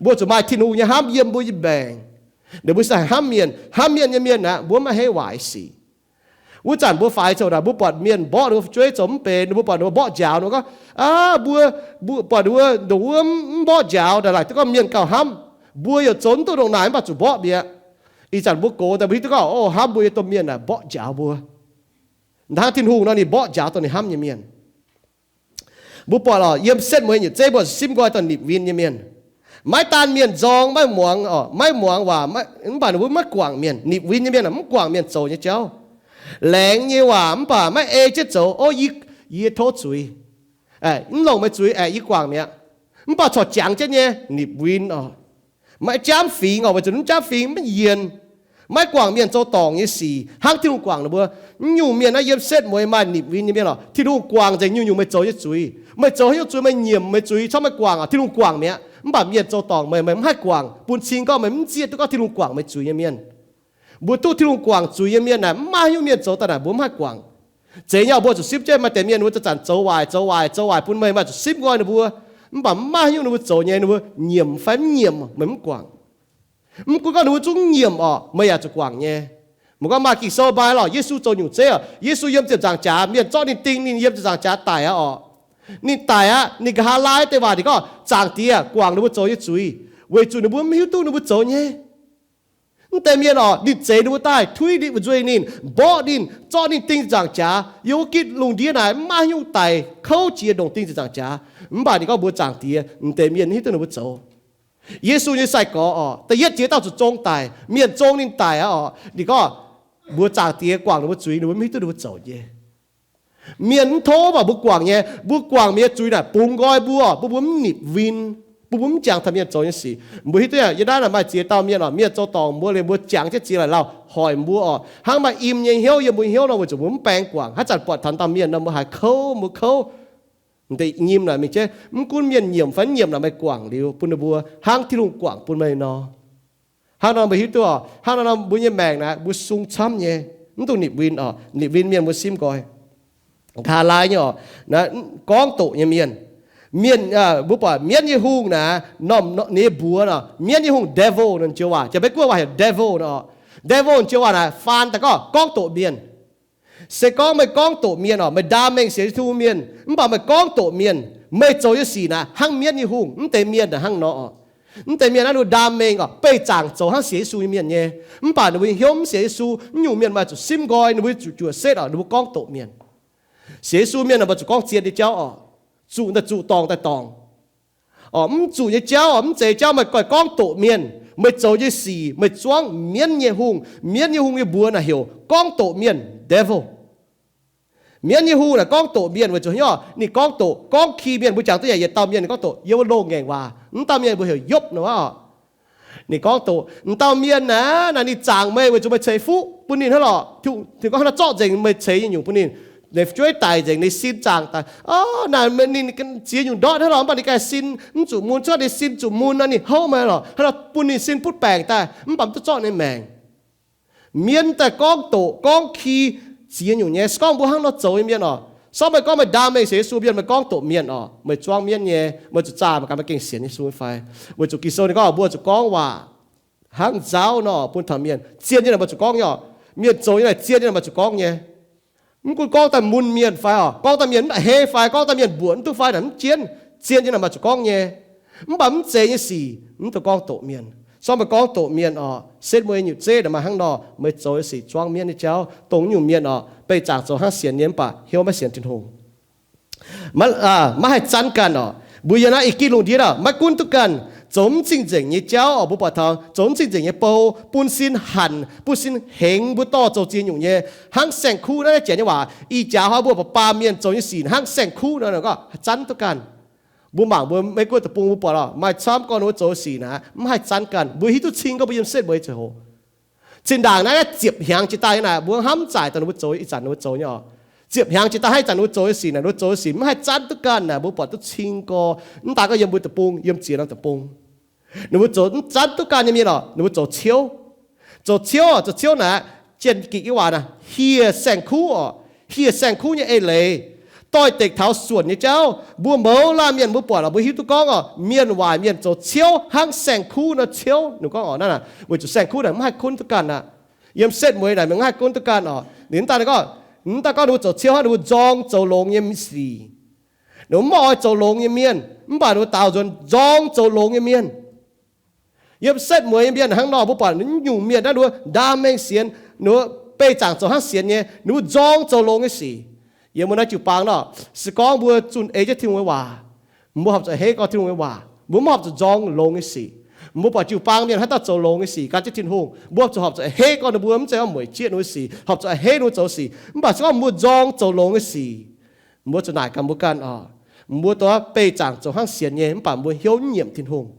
Mbuo zuqc maaih Tin-Hungh nyei hnamv yiem mbuo nyei maengc. Ninh mbuo se haih hnamv mienh. Hnamv mienh nyei mienh naaic mbuo mv a'hneiv waaic sic. Wuov zanc mbuo faix coux naaic, mbuo buatc mienh mborqv ninh mbuo fu'jueiv zoux mv benx, mbuo buatc ninh mbuo mborqv njaaux ninh mbuo gorngv, Aav, mbuo, mbuo buatc ninh mbuo ndongc wuov mv mborqv njaaux, naaic laaic duqv gorngv mienh gauh hnamv. Mbuo yaac zoux mv duqv ndongc naaic mv baac zuqc mborqv mi'aqv. Ih zanc mbuo gox daaih mbuo hiuv duqv gorngv, O, hnamv mbuo nyei domh mienh naaic mborqv njaaux mbuo. Hnangv Tin-Hungh nor ninh mborqv njaaux dongh ninh hnamv nyei mienh. Mbuo buatc orqc, yiem setv mueiz nyutc zeiv mbuo simv nqoi dongh nipc win nyei mienh. Maiv daan mienh nzorng maiv muangx orqc, maiv muangx waac, mv baac ninh mbuo maiv guangc mienh. Nipc win nyei mienh mv guangc mienh zoux nyei jauv. Laengz nyei waac mv baac maiv ei jienv zoux. O, yie, yie tov zuiz, mv longc meih zuiz aeqv, yie guangc mi'aqv. Mv baac corc jangx jienv nyei, nipc win orqc. Maiv jaamv fingx orqc, weic zuqc mv jaamv fingx maiv yienc, maiv guangc mienh zoux dorngc nyei sic hnangv Tin-Hungh guangc ninh mbuo. Mv nyungc mienh naaiv yiem setv mueiz maaih nipc win nyei mienh orqc, Tin-Hungh guangc nzengc nyungc-nyungc meih zoux nyei zuiz. Meih zoux haaix nyungc zuiz meih nyiemc meih zuiz, corc meih guangc orqc, Tin-Hungh guangc mi'aqv. Mv baac mienh zoux dorngc meih, meih mv haih guangc, bun cing gorngv meih mv zieqv duqv gorngv Tin-Hungh guangc meih zuiz nyei mienh. Mbuo duqv Tin-Hungh guangc zuiz nyei mienh naaic, mv maaih haaix nyungc mienh zoux daaih naaic mbuo mv haih guangc. Zeiz nyei, mbuo zuqc simv jienv maaih deix mienh ninh mbuo zanc-zanc zoux waaic, zoux waaic, zoux waaic bun meih, maaih zuqc simv nqoi ninh mbuo. Mv baac mv maaih haaix nyungc ninh mbuo zoux nyei, ninh mbuo nyiemc fai mv nyiemc meih mv guangc. Mv gunv gorngv ninh mbuo zungv nyiemc orqc, meih yaac zuqc guangc nyei. Meih gorngv maaih Ging-Sou mbuox lorqc, Yesu zoux nyungc zeiv orqc, Yesu yiem ziepc nzaangc jaax, mienh zorqv ninh ding, ninh yiem ziepc nzaangc jaax daic aqv orqc. Ninh daic aqv, ninh nqa'haav laai deix waac ninh gorngv, Zaangc Diex, guangc ninh mbuo zoux nyei zuiz, weic zuqc ninh mbuo mv hiuv duqv ninh mbuo zoux nyei. Mv deix mienh orqc, ninh zeix ninh mbuo daaih, tuiv ninh, fu'nzuih ninh, mborqv ninh, zorqv ninh ding ziepc nzaangc jaax. Yiem wuov gitv lungh ndiev naaic mv maaih haaix nyungc daic kouv jiex ndongc ding ziepc nzaangc jaax. Mv baac ninh gorngv mbuox Zaangc Diex, mv deix mienh mv hiuv duqv ninh mbuo zoux. Yesu nyei sai-gorx orqc, da'yietv jiex dauh zuqc zong daic, mienh zong ninh daic aqv orqc. Ninh gorngv mbuox Zaangc Diex guangc ninh mbuo zuiz, ninh mbuo mv hiuv duqv ninh mbuo zoux nyei. Mienh mv tov mv baac mbuo guangc nyei. Mbuo guangc mienh nyei zuiz naaic bungx nqoi mbuo, mbuo, mbuo mv nipc win, mbuo, mbuo mv jangx taux mienh zoux nyei sic. Mbuo hiuv duqv yaac yie naaiv maaih ziex dauh mienh orqc, mienh zoux dorngc mbuo liuz, mbuo jangx jienv ziex laic lauh hoic mbuo orqc. Hnangv maaih im nyei hnyouv yiem mbuo hnyouv nor, weic zuqc mbuo mv baeng guangc. Haaix zanc buatc taux dauh mienh nor, mbuo haiz kouv, mbuo kouv. M'deix nyim naaic mingh jienv, mv gunv mienh nyiemc fai mv nyiemc naaic, meih guangc liuz bun ninh mbuo hnangv Tin-Hungh guangc bun meih nor. Hnangv nor mbuo hiuv duqv orqc, hnangv nor mbuo nyei maengc naaic mbuo sung camv nyei, mv dungx nipc win orqc. Nipc win mienh mbuo simv nqoi. Nqa'haav laai nyei orqc, gorngv doqc nyei mienh. Mienh, mbuo buatc mienv nyei hungh naaic, normh ninh nyei mbuox nor, mienv nyei hungh devil nor, joux waac, Jaa-Meiv Guoqv waac heuc devil nor. Devil joux waac naaic faan daaih gorngv, gorngv doqc mienh. Se gorngv meih gorngv doqc mienh orqc, meih ndaam mengh sienx Yesu mienh, mv baac meih gorngv doqc mienh, meih zoux nyei sic naaic hnangv mienv nyei hungh, mv deix mienh naaic hnangv nor orqc. Mv deix mienh naaiv ninh mbuo ndaam mengh orqc, beih zaangc zoux hnangv sienx Yesu nyei mienh nyei. Mv baac ninh mbuo hnyouv mv sienx Yesu, mv nyungc mienh maaih zuqc simv nqoi, ninh mbuo zuqc juoqc setv orqc, ninh mbuo gorngv doqc mienh. Sienx Yesu mienh ninh mbuo zuqc gorngv zien nyei jauv orqc. Zuqc daaih zuqc, dorngc daaih dorngc. Orqc, mv zuqc nyei jauv orqc, mv zeiz jauv meih goiv gorngv doqc mienh, meih zoux nyei sic, meih zuangv mienv nyei hungh, mienv nyei hungh nyei mbuox naaic heuc gorngv doqc mienh, devil. Mienv nyei hungh naaic gorngv doqc mienh weic zuqc hnyouv ninh gorngv doqc, gorngv ki mienh. Mbuo jangx duqv yaac yietc dauh mienh ninh gorngv doqc, yiem wuov loz-ngaengc waac. Mv dauh mienh mbuo heuc Yopv nor aqv. Ninh gorngv doqc, mv dauh mienh naaic, naaic ninh zaangc meih weic zuqc meih ceix fuqv bun ninh hnangv lorqc. Ninh gorngv hnangv nor zorqv nzengc meih ceix nyei nyungc bun ninh. Ninh fu'jueiv daic nzengc, ninh sin zaangc daaih. Orv, naaic ninh ziex nyungc ndortv hnangv lorqc, mv baac ninh ganh sin mv zuqc mun. Cuotv ninh sin zuqc mun nor, ninh houv meih lorqc. Hnangv nor bun ninh sin butv baengc daaih, mv baac mv duqv zorqv ninh maengc. Mienv daaih gorngv doqc gorngv ki ziex nyungc nyei. Se gorngv mbuo hnangv nor zoux nyei mienh orqc, se gorngv meih gorngv meih ndaam mengh sienx Yesu mienh, meih gorngv doqc mienh orqc, meih zuangv mienv nyei, meih zuqc zaah meih ganh, meih gengh sienx Yesu nyei fai? Weic zuqc Ging-Sou ninh gorngv mbuo zuqc gorngv waac hnangv nzauv nor bun taux mienh. Zien nyei naaic meih zuqc gorngv nyei orqc. Mienh zoux nyei naaic zien nyei naaic meih zuqc gorngv nyei. Mv gunv gorngv daaih mun mienh fai orqc, gorngv daaih mienh mv baac hei fai, gorngv daaih mienh mbuoqc mv duqv fai naaic, mv jienv. Zien nyei naaic meih zuqc gorngv nyei. Mv baac mv zeiz nyei sic mv dungx gorngv doqc mienh. Se gorngv meih gorngv doqc mienh orqc, setv mueiz nyutc zeiv naaic maaih hnangv nor, meih zoux nyei sic zuangv mienv nyei jauv. Dongh nyungc mienh orqc, beih zaangc zoux hnangv sienx nyei mv baac hnyouv maiv sienx Tin-Hungh. Maiv haih zanv ganh orqc. Mbuo yiem naaiv E^gitv lungh ndiev aah, maiv gunv duqv ganh zoux mv cing-nzengc nyei jauv orqc, mbuo buatc taux zoux mv cing-nzengc nyei bou, bun sin hanc, bun sin hengx, mbuo dorh zoux ziex nyungc nyei. Hnangv saeng-kuv naaiv janx nyei waac, ih jaax hnoi mbuo baac baamh mienh zoux nyei sic hnangv saeng-kuv nor, gorngv zanv duqv ganh. Mbuo mangc mbuo Meiv Guoqv deic-bung mbuo buatc orqc, maaih camv gorngv ninh mbuo zoux sic naaic mv haih zanv ganh. Mbuo hiuv duqv cing gorngv mbuo yiem setv mueiz ziouc hoc. Zinh ndaangc naaiv ziepc hnyangx jiex daaih nyei naaic, mbuo hnamv zaic dongh ninh mbuo zoux ih zanc ninh mbuo zoux nyei orqc. Ziepc hnyangx jiex daaih hnangv ih zanc ninh mbuo zoux nyei sic naaic, ninh mbuo zoux nyei sic mv haih zanv duqv ganh naaic, mbuo buatc duqv cing gorx. Mv daaih gorngv yiem mbuo deic-bung, yiem ziex norm deic-bung, ninh mbuo zoux mv zanv duqv ganh nyei mienh orqc, ninh mbuo zoux ciouv. Zoux ciouv orqc, zoux ciouv naaic, Janx-Gikc nyei waac naaic hieh saeng-kuv orqc, hieh saeng-kuv nyei eix leiz, doix-dekc taux suonc nyei jauv. Mbuo mouz laanh mienh mbuo buatc orqc, mbuo hiuv duqv gorngv orqc, mienh waaic mienh zoux ciouv hnangv saeng-kuv nor ciouv. Ninh gorngv orqc, naaiv weic zuqc saeng-kuv naaic mv haih gunv duqv ganh aqv. Yiem setv mueiz naaic mv haih gunv duqv ganh orqc. Ninh mv daaih gorngv, mv daaih gorngv ninh mbuo zoux ciouv hnangv, ninh mbuo nzorng zoux longx nyei sic. Ninh mbuo mv oix zoux longx nyei mienh, mv baac ninh mbuo daaux nzuonx nzorng zoux longx nyei mienh. Yiem setv mueiz nyei mienh hnangv nor, mbuo buatc nyungc mienh naaiv, ninh mbuo ndaam mengh sienx, ninh mbuo beih zaangc zoux hnangv sienx nyei, ninh mbuo nzorng zoux longx nyei sic. Yiem mbuo naaiv jiu-baang nor, se gorngv mbuo zunh ei jienv Tin-Hungh nyei waac, mbuo horpc zuqc heiv gorngv Tin-Hungh nyei waac, mbuo mv horpc zuqc nzorng longx nyei sic. Mbuo buatc jiu-baang mienh haaix dauh zoux longx nyei sic gan jienv Tin-Hungh, mbuo horpc zuqc, horpc zuqc heiv gorngv ninh mbuo, mv zeiz oix mueic jieqv ninh mbuo sic, horpc zuqc heiv ninh mbuo zoux sic. Mv baac se gorngv mbuo nzorng zoux longx nyei sic, mbuo zuqc naaic gaax mbuo ganh orqc, mbuo dongh beih zaangc zoux hnangv sienx nyei, mv baac mbuo hnyouv mv nyiemc Tin-Hungh.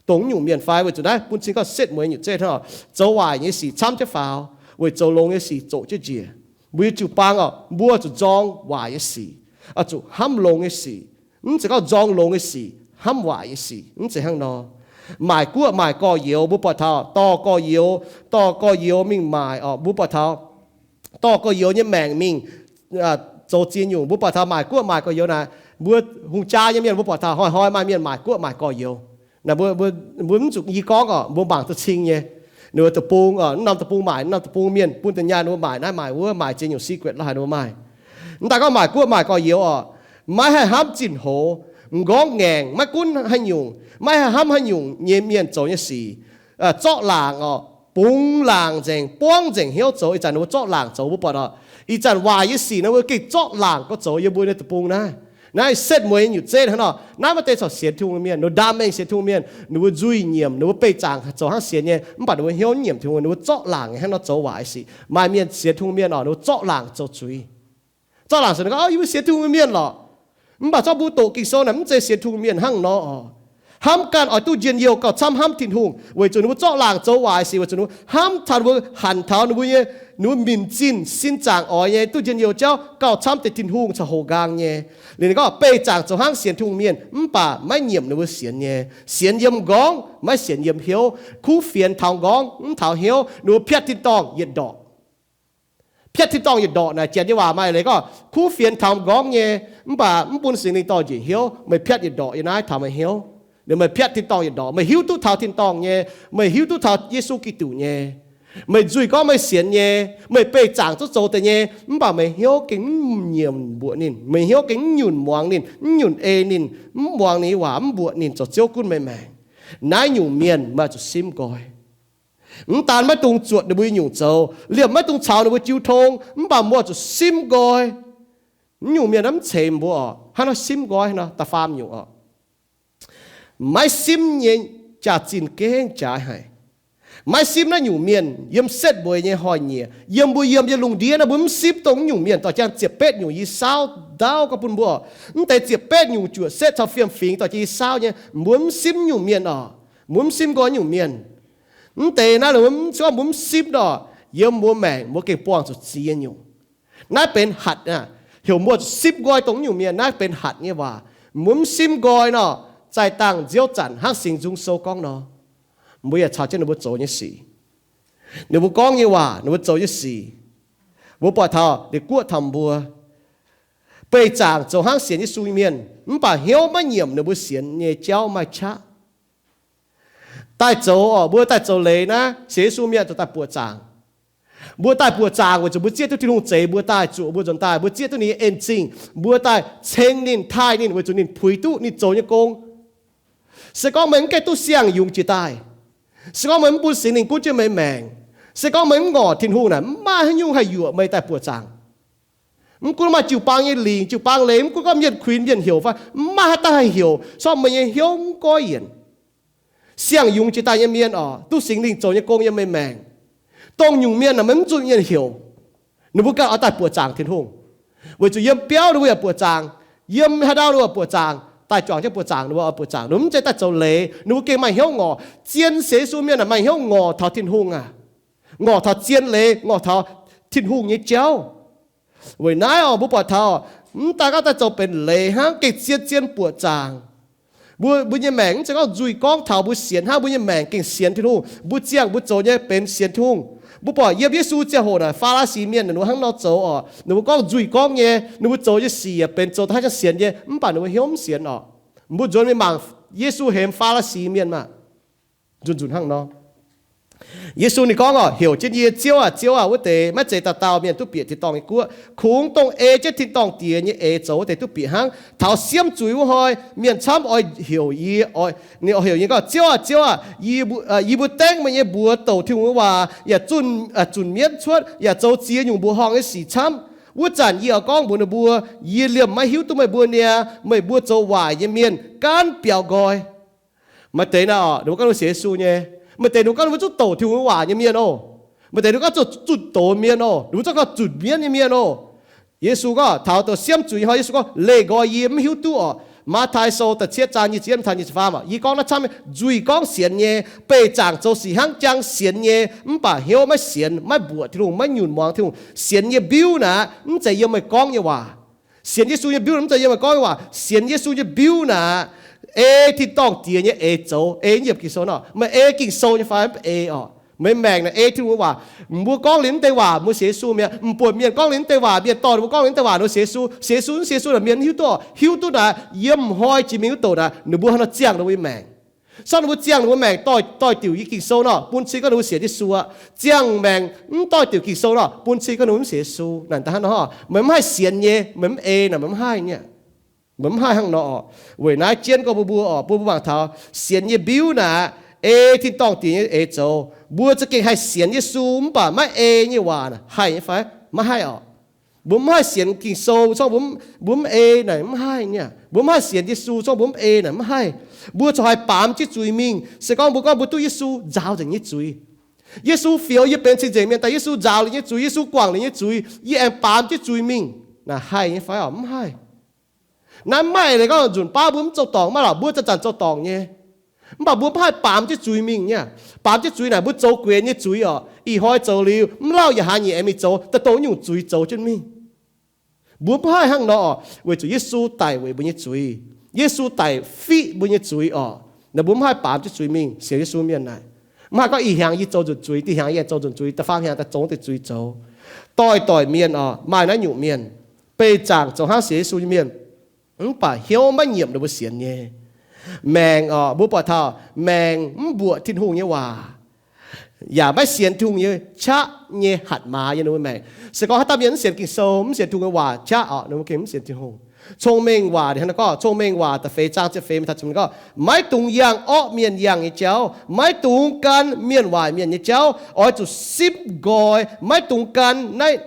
Dongh nyungc mienh fai? Weic zuqc naaiv bun cing gorngv setv mueiz nyutc zeiv hnangv, zoux waaic nyei sic camv jienv faaux, weic zoux longx nyei sic zoqc jienv njiec. Mbuo nyei jiu-baang orqc, mbuo zuqc nzorng waaic nyei sic, oix zuqc hnamv longx nyei sic. Mv zeiz gorngv nzorng longx nyei sic, hnamv waaic nyei sic, mv zeiz hnangv nor. Maaic guoqv maaic gorx-youz, mbuo buatc taux dorh gorx-youz, dorh gorx-youz mingh maaic orqc, mbuo buatc taux dorh gorx-youz nyei maengc mingh zoux ziex nyungc. Mbuo buatc taux maaic guoqv maaic gorx-youz naaic, mbuo hungh jaa nyei mienh mbuo buatc taux hnoi-hnoi maaih mienh maaic guoqv maaic gorx-youz. Mbuo mv zuqc yie gorngv orqc, mbuo mangc duqv cing nyei. Ninh mbuo deic-bung orqc, naaiv norm deic-bung maaic naaiv norm deic-bung, mienh bun da'nyaanh ninh mbuo maaic naaiv maaic wuov, maaic ziex nyungc secret lorqc haaix ninh mbuo maaih. Mv daaih gorngv maaic guoqv maaic gorx-youz orqc, maiv haih hnamv zinh hoz, m'nqorngv ngaengc, maiv gunv haaix nyungc, maiv haih hnamv haaix nyungc nyei mienh zoux nyei sic, zorqv laangc orqc, bungx laangc nzengc, buangv nzengc hnyouv zoux. Ih zanc ninh mbuo zorqv laangc zoux, mbuo buatc orqc, ih zanc waaic nyei sic naaiv mbuo gengh zorqv laangc gorx zoux yiem mbuo nyei deic-bung naaiv. Naaiv setv mueiz nyutc zeiv hnangv nor, naaiv maaih deix corc sienx Tin-Hungh mienh, ninh mbuo ndaam mengh sienx Tin-Hungh mienh, ninh mbuo nzuih nyiemc, ninh mbuo beih zaangc zoux hnangv sienx nyei, mv baac ninh mbuo hnyouv nyiemc Tin-Hungh, ninh mbuo zorqv laangc hnangv nor zoux waaic sic. Maaih mienh sienx Tin-Hungh mienh orqc, ninh mbuo zorqv laangc zoux zuiz. Zorqv laangc se ninh gorngv, Yie mbuo sienx Tin-Hungh mienh lorqc. Mv baac zorqv mbuo doqc Ging-Sou naaic mv zeiz sienx Tin-Hungh mienh hnangv nor orqc. Hnamv ganh oix duqv njien-youh gauh camv hnamv Tin-Hungh, weic zuqc ninh mbuo zorqv laangc zoux waaic sic, weic zuqc ninh mbuo hnamv taux ninh mbuo hanc taux ninh mbuo nyei, ninh mbuo minc zinh sin zaangc oix nyei duqv njien-youh jauv gauh camv deix Tin-Hungh caux hoqc nqaang nyei. Liuz ninh gorngv beih zaangc zoux hnangv sienx Tin-Hungh mienh, mv baac maiv nyiemc ninh mbuo sienx nyei. Sienx yiem m'nqorngv, maiv sienx yiem hnyouv. Kuv fienx taux m'nqorngv, mv taux hnyouv. Ninh mbuo piatv tin-dorngh yietc ndorqc. Piatv tin-dorngh yietc ndorqc naaic, Janx nyei waac maaih leiz gorngv, kuv fienx taux m'nqorngv nyei, mv baac mv bun Singx Lingh dorh njiec hnyouv. Meih piatv yietc ndorqc yiem naaiv taux meih hnyouv. Liuz meih piatv tin-dorngh yietc ndorqc, meih hiuv duqv taux tin-dorngh nyei, meih hiuv duqv taux Yesu Giduc nyei. Meih nzuih gorngv meih sienx nyei, meih beih zaangc zungv zoux deix nyei, mv baac meih hnyouv gengh mv nyiemc mbuoqc ninh. Meih hnyouv gengh mv nyunc muangx ninh, mv nyunc ei ninh, mv muangx ninh nyei waac, mv mbuoqc ninh zoux Ziouv gunv meih maengc. Naaiv nyungc mienh meih oix zuqc simv nqoi. Mv daan maiv dungx zuotc ninh mbuo nyungc zoux, liemh maiv dungx caux ninh mbuo jiu tong, mv baac mbuo oix zuqc simv nqoi. Naaiv nyungc mienh mv ceix mbuo orqc. Hnangv naaiv simv nqoi nor, da'faam nyungc orqc, maiv simv nyei jaax-zinh gengh jaaix haic. Maiv simv naaiv nyungc mienh yiem setv mbueiz nyei hnoi-nyieqc, yiem mbuo yiem nyei lungh ndiev naaiv, mbuo mv simv dongh nyungc mienh dorh jangx ziepc betv nyungc yie saauv ndaauv gorngv bun mbuo. Mv deix ziepc betv nyungc juoqc setv caux fiem-fingx dorh jangx yie saauv nyei, mbuo mv simv nyungc mienh oc. Mbuo mv simv nqoi nyungc mienh. Mv deix naaiv, mv gorngv mbuo mv simv nor, yiem mbuo maengc mbuo gengh buangh zuqc ziex nyungc. Naaiv benx hatc, heuc mbuo zuqc simv nqoi dongh nyungc mienh. Naaiv benx hatc nyei waac. Mbuo mv simv nqoi nor, zaih dangh nziouv zanc hnangv Singx Nzung Sou gorngv nor, mbuo yaac caux jienv ninh mbuo zoux nyei sic. Ninh mbuo gorngv nyei waac, ninh mbuo zoux nyei sic, mbuo buatc taux ninh guoqv taux mbuo. Beih zaangc zoux hnangv sienx Yesu nyei mienh, mv baac hnyouv maiv nyiemc ninh mbuo sienx nyei jauv maaih qaqv. Daaih zoux oc, mbuo daaih zoux leiz naaiv, sienx Yesu mienh zuqc daaih buoqc zaangc. Mbuo daaih buoqc zaangc weic zuqc mbuo zieqv duqv Tin-Hungh zeix mbuo daaih zuoqc mbuo nzuonx daaih, mbuo zieqv duqv ninh nyei en-zingh, mbuo daaih ceng ninh, taaih ninh weic zuqc ninh puix duqv ninh zoux nyei gong. Se gorngv meih mv gaengh duqv siang-yungz jiex daaih, se gorngv meih mv bun Singx Lingh gunv jienv meih maengc, se gorngv meih mv ngorc Tin-Hungh naaic, mv maaih haaix nyungc haih yuoqc meih daaih buoqc zaangc. Mv gunv maaih jiu-baang nyei lingc, jiu-baang leiz, mv gunv gorngv mienh kuinx mienh heuc fai, mv maaih haaix dauh haih heuc, se gorngv meih nyei hnyouv mv goiv yienc. Siang-yungz jiex daaih nyei mienh oc, duqv Singx Lingh zoux nyei gong yiem meih maengc, dongh nyungc mienh naaic meih mv zuqc mienh heuc, ninh mbuo ganh oix daaih buoqc zaangc Tin-Hungh. Weic zuqc yiem biauv ninh mbuo yaac buoqc zaangc, yiem haaix ndau ninh mbuo buoqc zaangc, daaih juangc jienv buoqc zaangc, ninh mbuo oix buoqc zaangc, ninh mbuo mv zeiz daaih zoux leiz, ninh mbuo gengh maaih hnyouv ngorc. Zien sienx Yesu mienh naaic maaih hnyouv ngorc taux Tin-Hungh aac, ngorc taux zien leiz, ngorc taux Tin-Hungh nyei jauv. Weic naaiv oc, mbuo buatc taux mv daaih gorngv daaih zoux benx leiz hnangv, gengh zien-zien buoqc zaangc. Mbuo, mbuo nyei maengc mv zeiz gorngv nzuih gorngv taux mbuo sienx hnangv, mbuo nyei maengc gengh sienx Tin-Hungh. Mbuo ziangh mbuo zoux nyei benx sienx Tin-Hungh. Mbuo buatc yiem Yesu ziangh hoc naaic, Faa^laa^si mienh ninh mbuo hnangv nor zoux oc. Ninh mbuo gorngv nzuih gorngv nyei, ninh mbuo zoux nyei sic yaac benx zoux da'hnangv sienx nyei, mv baac ninh mbuo hnyouv mv sienx oc. Mbuo nzuonx mingh mangc Yesu hemx Faa^laa^si mienh maah, nzunc-nzunc hnangv nor. Yesu ninh gorngv oc, heuc jienv yie, Ziouv aah! Ziouv aah! Wuov deix maiv zeiz dauh dauh mienh duqv bieqc tin-dorngh nyei guoqv. Kungx dongh ei jienv tin-dorngh Diex nyei eix zoux wuov deix duqv bieqc hnangv. Taux siemv zuiz wuov hnoi, mienh camv oix heuc yie, ninh oix heuc yie gorngv, Ziouv aah! Ziouv aah! Yie mbuo dengv meih nyei mbuox douc Tin-Hungh nyei waac, yaac zunc mienv cuotv, yaac zoux ziex nyungc mbuoqc horngh nyei sic camv. Wuov zanc yie oix gorngv mbuox ninh mbuo, Yie liemh maiv hiuv duqv meih mbuo niaa. Meih mbuo zoux waaic nyei mienh gaanv biaux nqoi. Maaih deix naaic oc, ninh mbuo gorngv ninh mbuo sienx Yesu nyei, maaih deix ninh mbuo gorngv ninh mbuo zuqc douc Tin-Hungh nyei waac nyei mienh oc. Maaih deix ninh mbuo gorngv zuqc zunh doz mienh oc, ninh mbuo zungv gorngv zunh mienv nyei mienh oc. Yesu gorngv taux dongh siemv zuiz hnoi, Yesu gorngv, Leih nqoi yie, mv hiuv duqv oc. Matv^tai Sou da'cietv zaang nyic ziepc yietv taux nyic ziepc faam oc, yie gorngv naaiv camv, nzuih gorngv sienx nyei, beih zaangc zoux sic hnangv jang sienx nyei, mv baac hnyouv maiv sienx, maiv mbuoqc Tin-Hungh, maiv nyunc muangx Tin-Hungh. Sienx nyei mbiuv naaic mv zeiz yiem meih gorngv nyei waac. Sienx Yesu nyei mbiuv naaic mv zeiz yiem meih gorngv nyei waac. Sienx Yesu nyei mbiuv naaic, ei tin-dorngh Diex nyei eix zoux. Ei yiem Ging-Sou nor, meih ei Ging-Sou nyei fai mv ei oc? Meih maengc naaic ei Tin-Hungh nyei waac. Mbuo gorngv liuz mv deix waac, mbuo sienx Yesu mi'aqv. M'buoc mienh gorngv liuz mv deix waac, mienh dorh ninh mbuo gorngv liuz mv deix waac, ninh mbuo sienx Yesu. Sienx Yesu, sienx Yesu naaic mienh mv hiuv duqv oc. Hiuv duqv naaic, yiem hnoi jiex mingh wuov douc naaic, ninh mbuo haaix nor ziangh ninh mbuo nyei maengc? Se gorngv ninh mbuo ziangh ninh mbuo maengc doix-doix-diuc yie Ging-Sou nor, bun cing gorngv ninh mbuo sienx Yesu aqv. Ziangh maengc mv doix-diuc Ging-Sou nor, bun cing gorngv ninh mbuo mv sienx Yesu. Naaic da'hnangv nor, meih mv haih sienx nyei, meih mv ei naaic, meih mv haih nyei. Meih mv haih hnangv nor oc. Weic naaiv jienv gorngv mbuo mbuo oc, mbuo mbuo mangc taux sienx nyei mbiuv naaic, ei tin-dorngh Diex nyei eix zoux. Mbuo za'gengh haih sienx Yesu mv baac maiv ei nyei waac haih nyei fai? Maiv haih oc. Mbuo mv haih sienx Ging-Sou, se gorngv mbuo mv ei naaic mv haih nyei. Mbuo mv haih sienx Yesu, se gorngv mbuo mv ei naaic mv haih. Mbuo corc haih baamz jienv zuiz mingh. Se gorngv mbuo gorngv mbuo duqv Yesu nzaaux nzengc nyei zuiz, Yesu fioux yie benx cing-nzengc mienh daaih, Yesu nzaaux liuz nyei zuiz, Yesu guangc liuz nyei zuiz, yie aengx baamz jienv zuiz mingh, naaic haih nyei fai oc? Mv haih. Naaiv mv maaih eix leiz gorngv nzunc baav mbuo mv zoux dorngc, mv maaih lorqc, mbuo zanc-zanc zoux dorngc nyei. Mv baac mbuo mv haih baamz jienv zuiz mingh nyei. Baamz jienv zuiz naaic mbuo zoux guenx nyei zuiz oc. Ih hnoi zoux liuz, mv lauh yaac haaix nyungc aengx mingh zoux daaih dongh nyungc zuiz zoux jienv mingh. Mbuo mv haih hnangv nor oc, weic zuqc Yesu daic weic mbuo nyei zuiz. Yesu daic fiqv mbuo nyei zuiz oc. Naaic mbuo mv haih baamz jienv zuiz mingh. Sienx Yesu mienh naaic, mv haih gorngv ih hnyangx yie zoux nzunc zuiz, da'nyeic hnyangx yie aengx zoux nzunc zuiz, da'faam hnyangx daaih zoux deix zuiz zoux. Doix-doix mienh oc, maaih naaiv nyungc mienh, beih zaangc zoux hnangv sienx Yesu nyei mienh, mv baac hnyouv maiv nyiemc ninh mbuo sienx nyei. Maengc oc, mbuo buatc taux maengc mv mbuoqc Tin-Hungh nyei waac, yaac maiv sienx Tin-Hungh nyei qaqv nyei hatc maaz yiem ninh mbuo maengc. Se gorngv haaix dauh mienh mv sienx Ging-Sou, mv sienx Tin-Hungh nyei waac qaqv oc, ninh mbuo gengh mv sienx Tin-Hungh. Cong-mengh Waac, ninh hnangv naaiv gorngv, Cong-mengh Waac da'feix zaang ziepc feix mingh taux ziepc hmz gorngv, Maiv dungx yangh orqv mienh yangh nyei jauv. Maiv dungx gan mienh waaic mienh nyei jauv. Oix zuqc simv nqoi. Maiv dungx gan naaiv,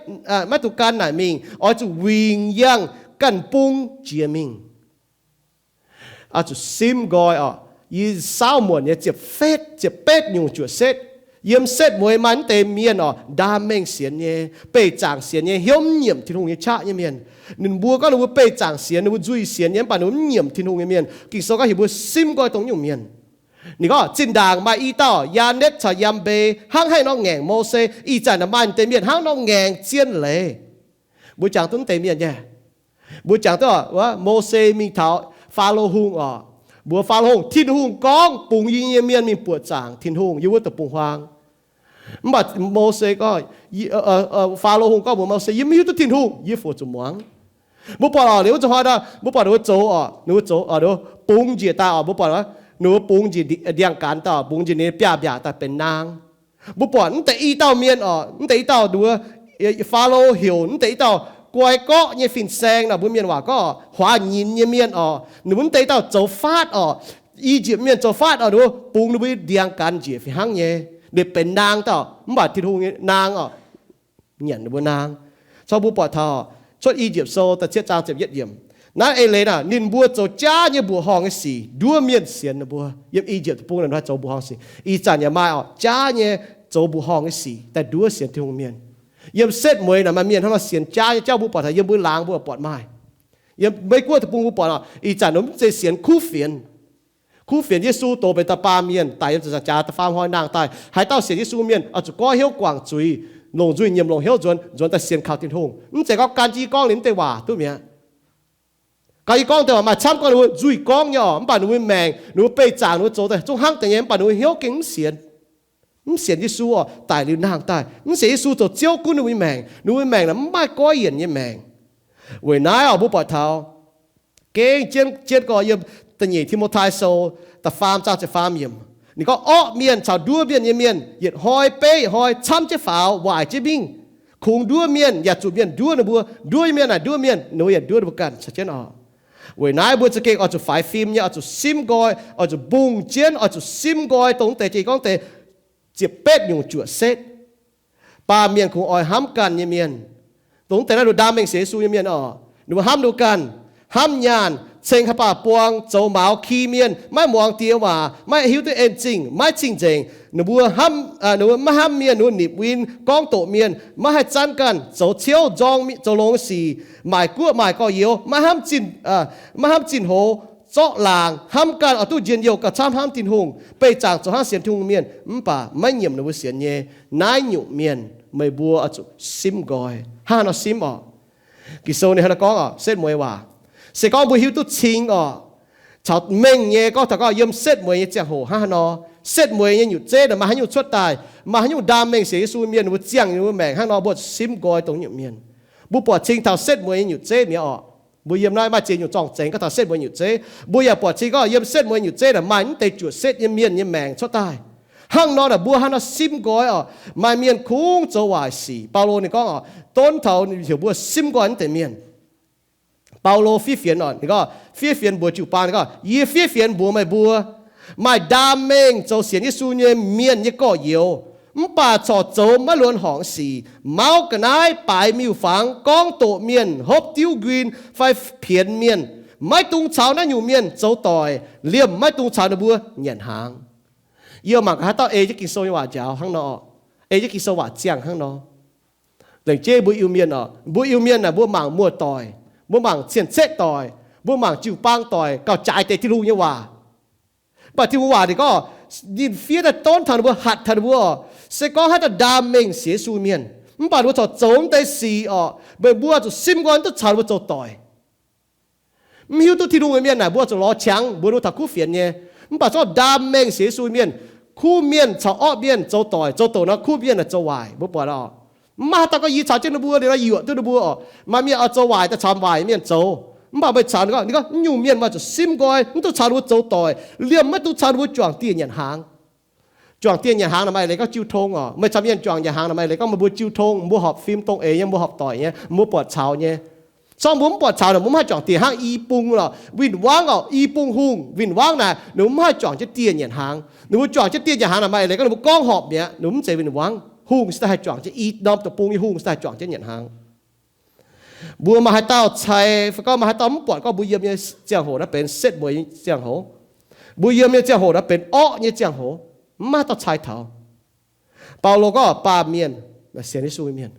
maiv dungx gan naaic mingh. Oix zuqc wingc yangh ganh bung jiex mingh. Oix zuqc simv nqoi oc. Yie saauv muonc nyei ziepc fetv, ziepc betv nyungc juoqc setv. Yiem setv mueiz maaih mv deix mienh oc, ndaam mengh sienx nyei, beih zaangc sienx nyei, hnyouv mv nyiemc Tin-Hungh nyei qaqv nyei mienh. Ninh mbuo gorngv ninh mbuo beih zaangc sienx, ninh mbuo nzuih sienx nyei, mv baac ninh mbuo mv nyiemc Tin-Hungh nyei mienh. Ging-Sou gorngv heuc mbuo simv nqoi dongh nyungc mienh. Ninh gorngv zinh ndaangc maaih i dauh Yaanetv caux Yambei hnangv haaix nor ngaengc Mose, ih zanc naaic maaih deix mienh hnangv nor ngaengc zien leiz. Mbuo jangx duqv mv deix mienh nyei. Mbuo jangx duqv Mose mingh taux Faalo Hungh oc. Mbuox Faalo Hungh, Tin-Hungh gorngv bungx yie nyei mienh mingh buoqc zaangc Tin-Hungh yiem wuov deic-bung-huaang. Mv baac Mose gorngv, Faalo Hungh gorngv mbuox Mose, Yie mv hiuv duqv Tin-Hungh, yie fungc zuqc muangx. Mbuo buatc oc, liuz wuov zuqc hnoi mbuo buatc ninh mbuo zoux oc, ninh mbuo zoux bungx njiec daaih oc, mbuo buatc ninh mbuo bungx njiec ndiangx-gaanx daaih, bungx njiec ninh biaav-mbiaac daaih benx naang. Mbuo buatc mv deix i dauh mienh oc, mv deix i dauh nduov, Faalo heuc mv deix i dauh guai gorqv nyei fin-saeng nor, mbuo mienh waac gorngv huaax nyinz nyei mienh oc, ninh mbuo mv deix i dauh zoux faatv oc, I^yipv mienh zoux faatv oc, ninh mbuo bungx ninh mbuo ndiangx-gaanx njiec fih hnangv nyei, ninh benx naang dauh, mv baac Tin-Hungh nyei naang oc, nyanc ninh mbuo naang. Cong mbuo buatc taux Cuotv I^yipv Sou da'cietv zaang ziepc yietv yiemc. Naaiv eix leiz naaic ninh mbuo zoux jaav nyei mbuoqc horngh nyei sic nduov mienh sienx ninh mbuo. Yiem I^yipv Deic-Bung naaic ninh mbuo haih zoux mbuoqc horngh sic. Ih zanc yaac maaih oc, jaav nyei zoux mbuoqc horngh nyei sic daaih nduov sienx Tin-Hungh mienh. Yiem setv mueiz naaic maaih mienh hnangv nor sienx jaav nyei jauv mbuo buatc taux yiem mbuo laangz mbuo buatc maaih. Yiem Meiv Guoqv Deic-Bung mbuo buatc oc, ih zanc ninh mbuo mv zeiz sienx kuv fienx. Kuv fienx Yesu doz benx da'baamh mienh daic yiem ziepc nzaangc jaax da'faam hnoi nangh daaih. Haaix dauh sienx Yesu mienh oix zuqc goiv hnyouv guangc zuiz, longc nzuih nyiemc longc hnyouv nzuonx, nzuonx daaih sienx kaux Tin-Hungh. Mv zeiz gorngv gan jienv yie gorngv liuz mv deix waac duqv mi'aqv. Gan yie gorngv deix waac maaih camv gorngv ninh mbuo nzuih gorngv nyei oc, mv baac ninh mbuo maengc, ninh mbuo beih zaangc, ninh mbuo zoux daaih zungv hnangv deix nyei, mv baac ninh mbuo hnyouv gengh mv sienx. Mv sienx Yesu oc, daic liuz nangh daaih. Mv sienx Yesu zoux Ziouv gunv ninh mbuo nyei maengc, ninh mbuo maengc naaic mv maaih goiv yienc nyei maengc. Weic naaiv oc, mbuo buatc taux gengh jienv, jienv gorx yiem da'nyeic Ti^mo^tai Sou da'faam zaang ziepc faam yiemc. Ninh gorngv orqv mienh caux nduov mienh nyei mienh yietc hnoi beiv yietc hnoi camv jienv faaux, waaic jienv mingh. Kungx nduov mienh yaac zuqc mienh nduov ninh mbuo. Nduov mienh naaic nduov mienh, ninh mbuo yaac nduov ninh mbuo ganh caux jienv oc. Weic naaiv mbuo za'gengh oix zuqc faix fim nyei, oix zuqc simv nqoi, oix zuqc mbungh jienv, oix zuqc simv nqoi dongh deix jiex gorngv deix ziepc betv nyungc juoqc setv. Baamh mienh kungx oix hnamv ganh nyei mienh. Dongh deix naaiv nduqc ndaam mengh sienx Yesu nyei mienh oc, ninh mbuo hnamv ninh mbuo ganh, hnamv nyaanh, ceng haaix baac buang, zoux maux ki mienh, maiv muangx diex waac, maiv hiuv duqv en zingh, maiv cing-nzengc. Ninh mbuo, ninh mbuo maiv hnamv mienh, ninh mbuo nipc win, gorngv doqc mienh, maiv haih zanv ganh, zoux ciouv nzorng, zoux longx sic, maaic guoqv maaic gorx-youz, maiv hnamv zinh, maiv hnamv zinh hoz, zorqv laangc, hnamv ganh oix duqv njien-youh gauh camv hnamv Tin-Hungh, beih zaangc zoux hnangv sienx Tin-Hungh mienh, mv baac maiv nyiemc ninh mbuo sienx nyei. Naaiv nyungc mienh meih mbuo oix zuqc simv nqoi. Hnangv haaix nor simv oc? Ging-Sou ninh hnangv naaiv gorngv oc, setv mueiz waac. Se gorngv mbuo hiuv duqv cing oc, caux mengh nyei gorngv taux gorngv yiem setv mueiz nyei ziangh hoc hnangv haaix nor, setv mueiz nyei nyutc zeiv naaic maaih haaix nyungc cuotv daaih, maaih haaix nyungc ndaam mengh sienx Yesu mienh, ninh mbuo ziangh ninh mbuo maengc hnangv nor, mbuo zuqc simv nqoi dongh nyungc mienh. Mbuo buatc cing taux setv mueiz nyei nyutc zeiv mi'aqv oc. Mbuo yiem naaiv maaih ziex nyungc zorng-zengx gorngv taux setv mueiz nyutc zeiv. Mbuo yaac buatc cing gorngv yiem setv mueiz nyutc zeiv naaic maaih mv deix juoqc setv nyei mienh nyei maengc cuotv daaih. Hnangv nor naaic mbuo hnangv nor simv nqoi oc. Maaih mienh kungx zoux waaic sic. Baulo ninh gorngv oc, donv taux heuc mbuo simv nqoi mv deix mienh. Baulo fiev fienx oc, ninh gorngv fiev fienx mbuox jiu-baang, ninh gorngv, Yie fiev fienx mbuox meih mbuo, maaih ndaam mengh zoux sienx Yesu nyei mienh nyei gorx-youz, mv baac corc zoux maiv luonx horngc sic, mauv ga'naaiv, baaix miuc-fangx, gorngv doqc mienh, hopv diuv nquin fai pienx mienh, maiv dungx caux naaiv nyungc mienh zoux doic, liemh maiv dungx caux ninh mbuo nyanc hnaangx. Yie mangc gaax haaix dauh ei jienv Ging-Sou nyei waac njaaux hnangv nor, ei jienv Ging-Sou waac ziangh hnangv nor. Laengz jeiv mbuo Iu-Mienh oc, mbuo Iu-Mienh naaic mbuo mangc muoz-doic, mbuo mangc cien-ceqv doic, mbuo mangc jiu-baang doic gauh jaaix deix Tin-Hungh nyei waac. Mv baac Tin-Hungh waac ninh gorngv, ninh fiev daaih donv taux ninh mbuo, hatc taux ninh mbuo oc. Se gorngv haaix dauh ndaam mengh sienx Yesu mienh, mv baac ninh mbuo corc zoux mv deix sic oc, meih mbuo zuqc simv nqoi mv duqv caux ninh mbuo zoux doic. Mv hiuv duqv Tin-Hungh nyei mienh naaic mbuo zuqc lorz qangx, mbuox ninh mbuo taux kuv fienx nyei. Mv baac zorqv ndaam mengh sienx Yesu mienh, kuv mienh caux orqv mienh zoux doic, zoux doqc nor kuv mienh naaic zoux waaic. Mbuo buatc oc, mv maaih haaix dauh gorngv yie caux jienv ninh mbuo liuz nor yuoqc duqv ninh mbuo oc. Maaih mienh oix zoux waaic daaih caux waaic mienh zoux. Mv baac meih caux ninh gorngv, ninh gorngv, Naaiv nyungc mienh meih zuqc simv nqoi, mv duqv caux ninh mbuo zoux doic, liemh maiv dungx caux ninh mbuo juangc dieh nyanc hnaangx. Juangc dieh nyanc hnaangx naaic maaih eix leiz gorngv jiu tong oc. Meih caux mienh juangc nyanc hnaangx naaic maaih eix leiz gorngv meih mbuo jiu tong, mbuo horpc fim dongh eix nyei, mbuo horpc doic nyei, mbuo buatc caux nyei. Corc mbuo mv buatc caux naaic, mbuo mv haih juangc dieh hnangv i bung lorqc, win-wangv oc, i bung hungh win-wangv naaic ninh mbuo mv haih juangc jienv dieh nyanc hnaangx. Ninh mbuo juangc jienv dieh nyanc hnaangx naaic maaih eix leiz gorngv ninh mbuo gorngv horpc mi'aqv, ninh mbuo mv zeiz win-wangv. Hungh se daaih haih juangc jienv, i norm deic-bung nyei hungh se daaih haih juangc jienv nyanc hnaangx. Mbuo maaih haaix dauh cai fai gorngv maaih haaix dauh mv buatc gorngv mbuo yiem nyei ziangh hoc naaiv benx setv mueiz nyei ziangh hoc? Mbuo yiem nyei ziangh hoc naaiv benx orqv nyei ziangh hoc, mv maaih haaix dauh cai taux. Baulo gorngv baamh mienh, sienx Yesu nyei mienh.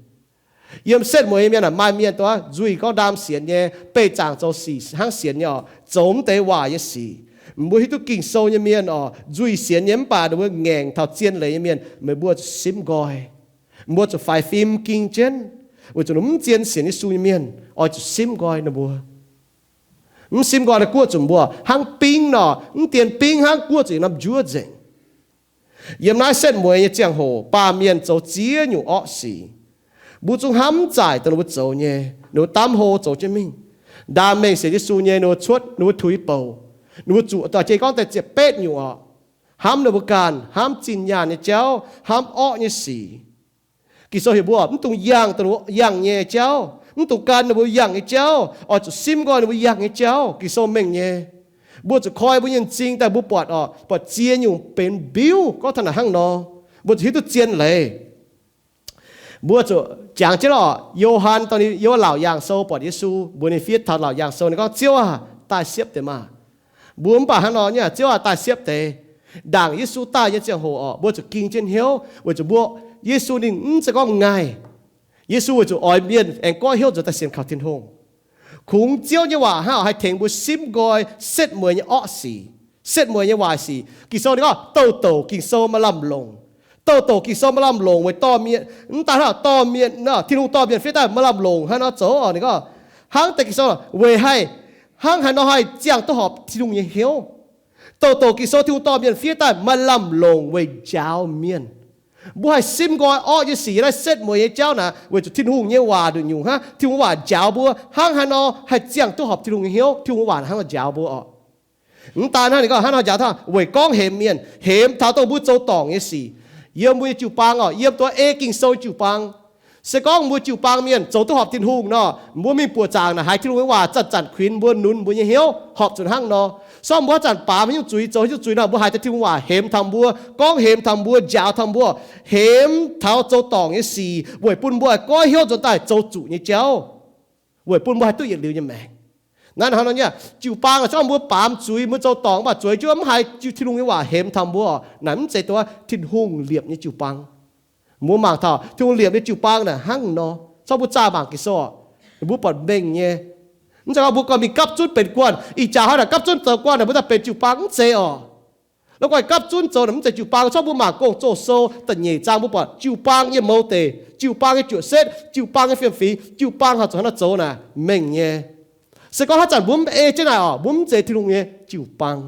Yiem setv mueiz nyei mienh maaih mienh dongh nzuih gorngv ndaam sienx nyei, beih zaangc zoux sic hnangv sienx nyei oc, zoux mv deix waaic nyei sic. Mbuo hiuv duqv Ging-Sou nyei mienh oc, nzuih sienx nyei mv baac ninh mbuo ngaengc taux zien leiz nyei mienh, meih mbuo zuqc simv nqoi. Mbuo zuqc faix fim ging jienv, weic zuqc ninh mv zien sienx Yesu nyei mienh, oix zuqc simv nqoi ninh mbuo. Mv simv nqoi ninh guoqv zuqc mbuo hnangv bingv nor, mv dien bingv hnangv, guoqv zuqc norm njuov nzengc. Yiem naaiv setv mueiz nyei ziangh hoc baamh mienh zoux ziex nyungc orqv sic. Mbuo zungv hnamv zaaic dongh ninh mbuo zoux nyei, ninh mbuo damv hlo zoux jienv mingh. Ndaam mengh sienx Yesu nyei ninh mbuo cuotv, ninh mbuo tuix bouc, ninh mbuo zuqc doix-jei gorngv daaih ziepc betv nyungc oc. Hnamv ninh mbuo ganh, hnamv zinh nyaanh nyei jauv, hnamv orqv nyei sic. Ging-Sou heuc mbuo mv dungx yangh dongh ninh mbuo yangh nyei jauv, mv dungx gan ninh mbuo yangh nyei jauv, oix zuqc simv nqoi ninh mbuo yangh nyei jauv. Ging-Sou mengh nyei. Mbuo zuqc koi mbuo nyei m'zing daaih mbuo buatc oc, buatc ziex nyungc benx mbiuv gorngv taux naaic hnangv nor, mbuo zuqc hiuv duqv zien leiz. Mbuo zuqc jangx jienv oc, Yo^han dongh ninh yiem laauc yaangh sou buatc Yesu, mbuox ninh fiev taux laauc yaangh sou, ninh gorngv, Ziouv aah, daaih siepv deix maah! Mbuo mv baac hnangv nor nyei, Ziouv aah, daaih siepv deix. Ndaangc Yesu daaih nyei ziangh hoc oc, mbuo zuqc ging jienv hnyouv weic zuqc mbuo, Yesu ninh mv zeiz gorngv mv ngaih. Yesu weic zuqc oix mienh aengx goiv hnyouv nzuonx daaih sienx kaux Tin-Hungh. Kungx Ziouv nyei waac hnangv haih tengx mbuo simv nqoi setv mueiz nyei orqv sic, setv mueiz nyei waaic sic. Ging-Sou ninh gorngv, Douc douc Ging-Sou maaih lamh longc. Douc douc Ging-Sou maaih lamh longc weic dorh mienh, mv daaih hnangv dorh mienh, Tin-Hungh dorh mienh fiev daaih maaih lamh longc hnangv nor zoux oc. Ninh gorngv, hnangv deix Ging-Sou weic haih, hnangv haaix nor haih ziangh duqv horpc Tin-Hungh nyei hnyouv. Douc douc Ging-Sou Tin-Hungh dorh mienh fiev daaih maaih lamh longc weic njaaux mienh. Mbuo haih simv nqoi orqv nyei sic yiem naaiv setv mueiz nyei jauv naaic, weic zuqc Tin-Hungh nyei waac nduqc nyungc hnangv. Tin-Hungh waac njaaux mbuo hnangv haaix nor haih ziangh duqv horpc Tin-Hungh nyei hnyouv. Tin-Hungh waac hnangv nor njaaux mbuo oc. Mv daan hnangv, ninh gorngv hnangv nor njaaux hnangv, weic gorngv hemx mienh, hemx taux dongh mbuo zoux dorngc nyei sic. Yiem mbuo nyei jiu-baang oc, yiem dongh ei Ging-Sou jiu-baang. Se gorngv mbuo jiu-baang mienh zoux duqv horpc Tin-Hungh nor, mbuo mingh buoqc zaangc naaic haiz Tin-Hungh nyei waac zanc-zanc kuinx mbuo, nunc mbuo nyei hnyouv, horpc zuqc hnangv nor. Se gorngv mbuo haaix zanc baamz haaix nyungc zuiz, zoux haaix nyungc zuiz nor, mbuo haiz deix Tin-Hungh waac hemx taux mbuo, gorngv hemx taux mbuo, njaaux taux mbuo, hemx taux zoux dorngc nyei sic weic bun mbuo haih goiv hnyouv nzuonx daaih zoux zuqc nyei jauv, weic bun mbuo haih duqv yietc liuz nyei maengc. Naaiv hnangv nor nyei, jiu-baang se gorngv mbuo baamz zuiz, mbuo zoux dorngc mv baac zueiz jienv mv haiz Tin-Hungh nyei waac hemx taux mbuo, naaic mv zeiz dongh Tin-Hungh liepc nyei jiu-baang. Mbuo mangc taux Tin-Hungh liepc nyei jiu-baang naaic hnangv nor. Se gorngv mbuo zaah mangc Ging-Sou, mbuo buatc mengh nyei. Mv zeiz gorngv mbuo ganh mingh gapv zunv benx guanh, ih jaax hnangv naaic gapv zunv zoux guanh naaic, mbuo daaih benx jiu-baang, mv zeiz oc. La'guaih gapv zunv zoux naaic mv zeiz jiu-baang. Se gorngv mbuo mangc Gong-Zoh sou da'nyeic zaang mbuo buatc jiu-baang nyei mouz deic, jiu-baang nyei juoqc setv, jiu-baang nyei fiem-fingx, jiu-baang haih zuqc hnangv nor zoux naaic mengh nyei. Se gorngv haaix zanc mbuo mv ei jienv naaic oc, mbuo mv zeiz Tin-Hungh nyei jiu-baang.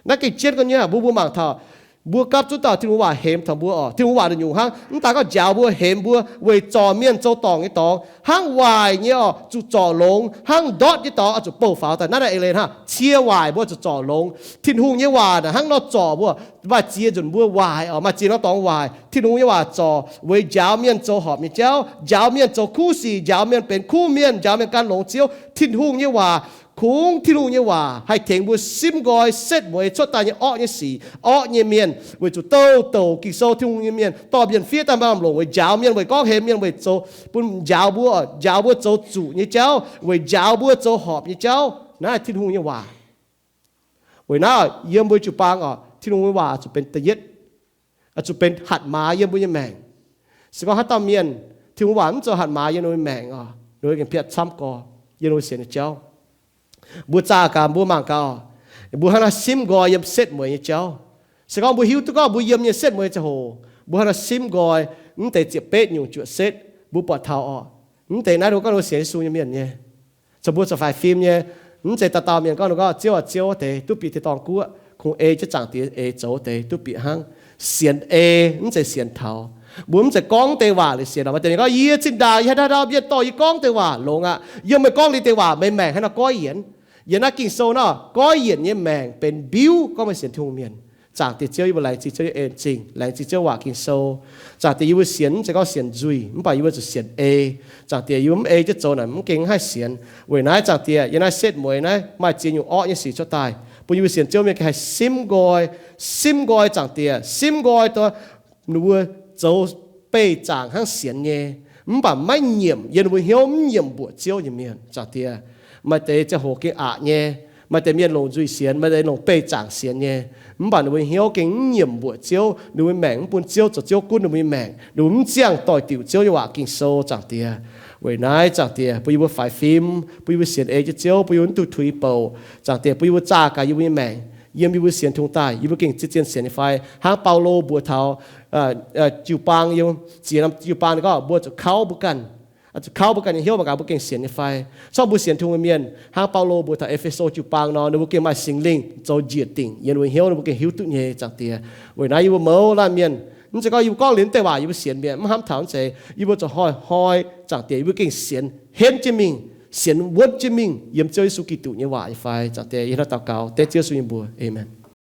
Naaiv gengh jienv gorngv nyei, mbuo, mbuo mangc taux mbuo gapv zunv dauh Tin-Hungh waac hemx taux mbuo oc. Tin-Hungh waac nduqc nyungc hnangv, mv daan gorngv njaaux mbuo, hemx mbuo weic zorc mienh zoux dorngc nyei dorngx, hnangv waaic nyei oc, zuqc zorc longx, hnangv ndortv nyei dorngx oix zuqc bouh faaux daaih. Naaiv naaiv eix leiz hnangv, cie waaic mbuo zuqc zorc longx. Tin-Hungh nyei waac naaic hnangv nor zorc mbuo, maaih ziex nzunc mbuo waaic oc, maaih ziex norm dorngx waaic. Tin-Hungh nyei waac zorc weic njaaux mienh zoux horpc nyei jauv, njaaux mienh zoux kuv sic, njaaux mienh benx kuv mienh, njaaux mienh gan longx Ziouv. Tin-Hungh nyei waac, kungx Tin-Hungh nyei waac haih tengx mbuo simv nqoi setv mueiz cuotv daaih nyei orqv nyei sic, orqv nyei mienh, weic zuqc douc douc Ging-Sou Tin-Hungh nyei mienh dorh mienh fiev daaih maaih lamh longc weic njaaux mienh, weic gorngv hemx mienh, weic zoux bun njaaux mbuo, njaaux mbuo zoux zuqc nyei jauv, weic njaaux mbuo zoux horpc nyei jauv. Naaiv Tin-Hungh nyei waac. Weic naaiv yiem mbuo jiu-baang oc, Tin-Hungh nyei waac zuqc benx da'yietv, zuqc benx hatc maaz yiem mbuo nyei maengc. Se gorngv haaix dauh mienh Tin-Hungh waac mv zoux hatc maaz yiem ninh nyei maengc oc, ninh gengh piatv camv gorx yiem ninh sienx nyei jauv. Mbuo zaah gaax, mbuo mangc gaax, mbuo hnangv naaiv simv nqoi yiem setv mueiz nyei jauv. Se gorngv mbuo hiuv duqv gorngv mbuo yiem nyei setv mueiz ziangh hoc, mbuo hnangv naaiv simv nqoi mv deix ziepc betv nyungc juoqc setv, mbuo buatc taux oc, mv deix naaiv ninh gorngv ninh sienx Yesu nyei mienh nyei. Caux mbuo zuqc faix fim nyei, mv zeiz dauh dauh mienh gorngv ninh gorngv Ziouv aah, Ziouv, deix duqv bieqc tin-dorngh guoqv, kungx ei jienv Zaangc Diex eix zoux deix duqv bieqc hnangv. Sienx ei, mv zeiz sienx taux. Mbuo mv zeiz gorngv deix waac liuz sienx. Maaih deix mienh gorngv, Yie zinh ndaangc yie haaix dauh dauh mienh dorh yie gorngv deix waac longx aqv. Yiem meih gorngv liuz deix waac meih maengc hnangv nor goiv yienc. Yiem naaiv Ging-Sou nor, goiv yienc nyei maengc benx mbiuv gorngv meih sienx Tin-Hungh mienh. Zaangc Diex Ziouv, yie mbuo laengz zingh Ziouv nyei en zingh, laengz zingh Ziouv waac Ging-Sou. Zaangc Diex, yie mbuo sienx mv zeiz gorngv sienx nzuih, mv baac yie mbuo zuqc sienx ei. Zaangc Diex, yie mbuo mv ei jienv zoux naaic mv gengh haih sienx. Weic naaiv Zaangc Diex, yiem naaiv setv mueiz naaiv maaih ziex nyungc orqv nyei sic cuotv daaih, bun yie mbuo sienx Ziouv mienh gengh haih simv nqoi, simv nqoi Zaangc Diex, simv nqoi dongh ninh mbuo zoux beih zaangc hnangv sienx nyei, mv baac maiv nyiemc, yiem ninh mbuo hnyouv mv nyiemc mbuoqc Ziouv nyei mienh. Zaangc Diex, maaih deix ziangh hoc gengh aqc nyei, Maaih deix mienh longc nzuih sienx, maaih deix longc beih zaangc sienx nyei. Mv baac ninh mbuo hnyouv gengh mv nyiemc mbuoqc Ziouv, ninh mbuo maengc mv bun Ziouv zoux Ziouv gunv ninh mbuo nyei maengc. Ninh mbuo mv ziangh doix-diuc Ziouv nyei waac Ging-Sou, Zaangc Diex. Weic naaiv, Zaangc Diex, bun yie mbuo faix fim, bun yie mbuo sienx ei jienv Ziouv, bun yie mbuo mv duqv tuix bouc. Zaangc Diex, bun yie mbuo zaah gaax yie mbuo nyei maengc, yiem yie mbuo sienx tungh daaih, yie mbuo gengh zien-zien sienx nyei fai? Hnangv Baulo mbuox taux jiu-baang, yiem ziex norm jiu-baang ninh gorngv mbuo zuqc kauv mbuo ganh, zuqc kauv mbuo ganh nyei hnyouv mangc gaax mbuo gengh sienx nyei fai. Corc mbuo sienx Tin-Hungh nyei mienh, hnangv Baulo mbuox taux E^fe^so jiu-baang nor, ninh mbuo gengh maaih Singx Lingh zoux njiec dingc yiem ninh mbuo hnyouv, ninh mbuo gengh hiuv duqv nyei, Zaangc Diex. Weic naaiv yie mbuo mouz laanh mienh, mv zeiz gorngv yie mbuo gorngv liuz deix waac yie mbuo sienx mi'aqv, mv hnamv taux naaiv zeiz. Yie mbuo zuqc hnoi-hnoi, Zaangc Diex, yie mbuo gengh sienx henv jienv mingh, sienx wuonv jienv mingh yiem Ziouv Yesu Giduc nyei waac nyei fai, Zaangc Diex. Yie hnangv daux gaux dengv Ziouv Yesu nyei mbuox, aamen.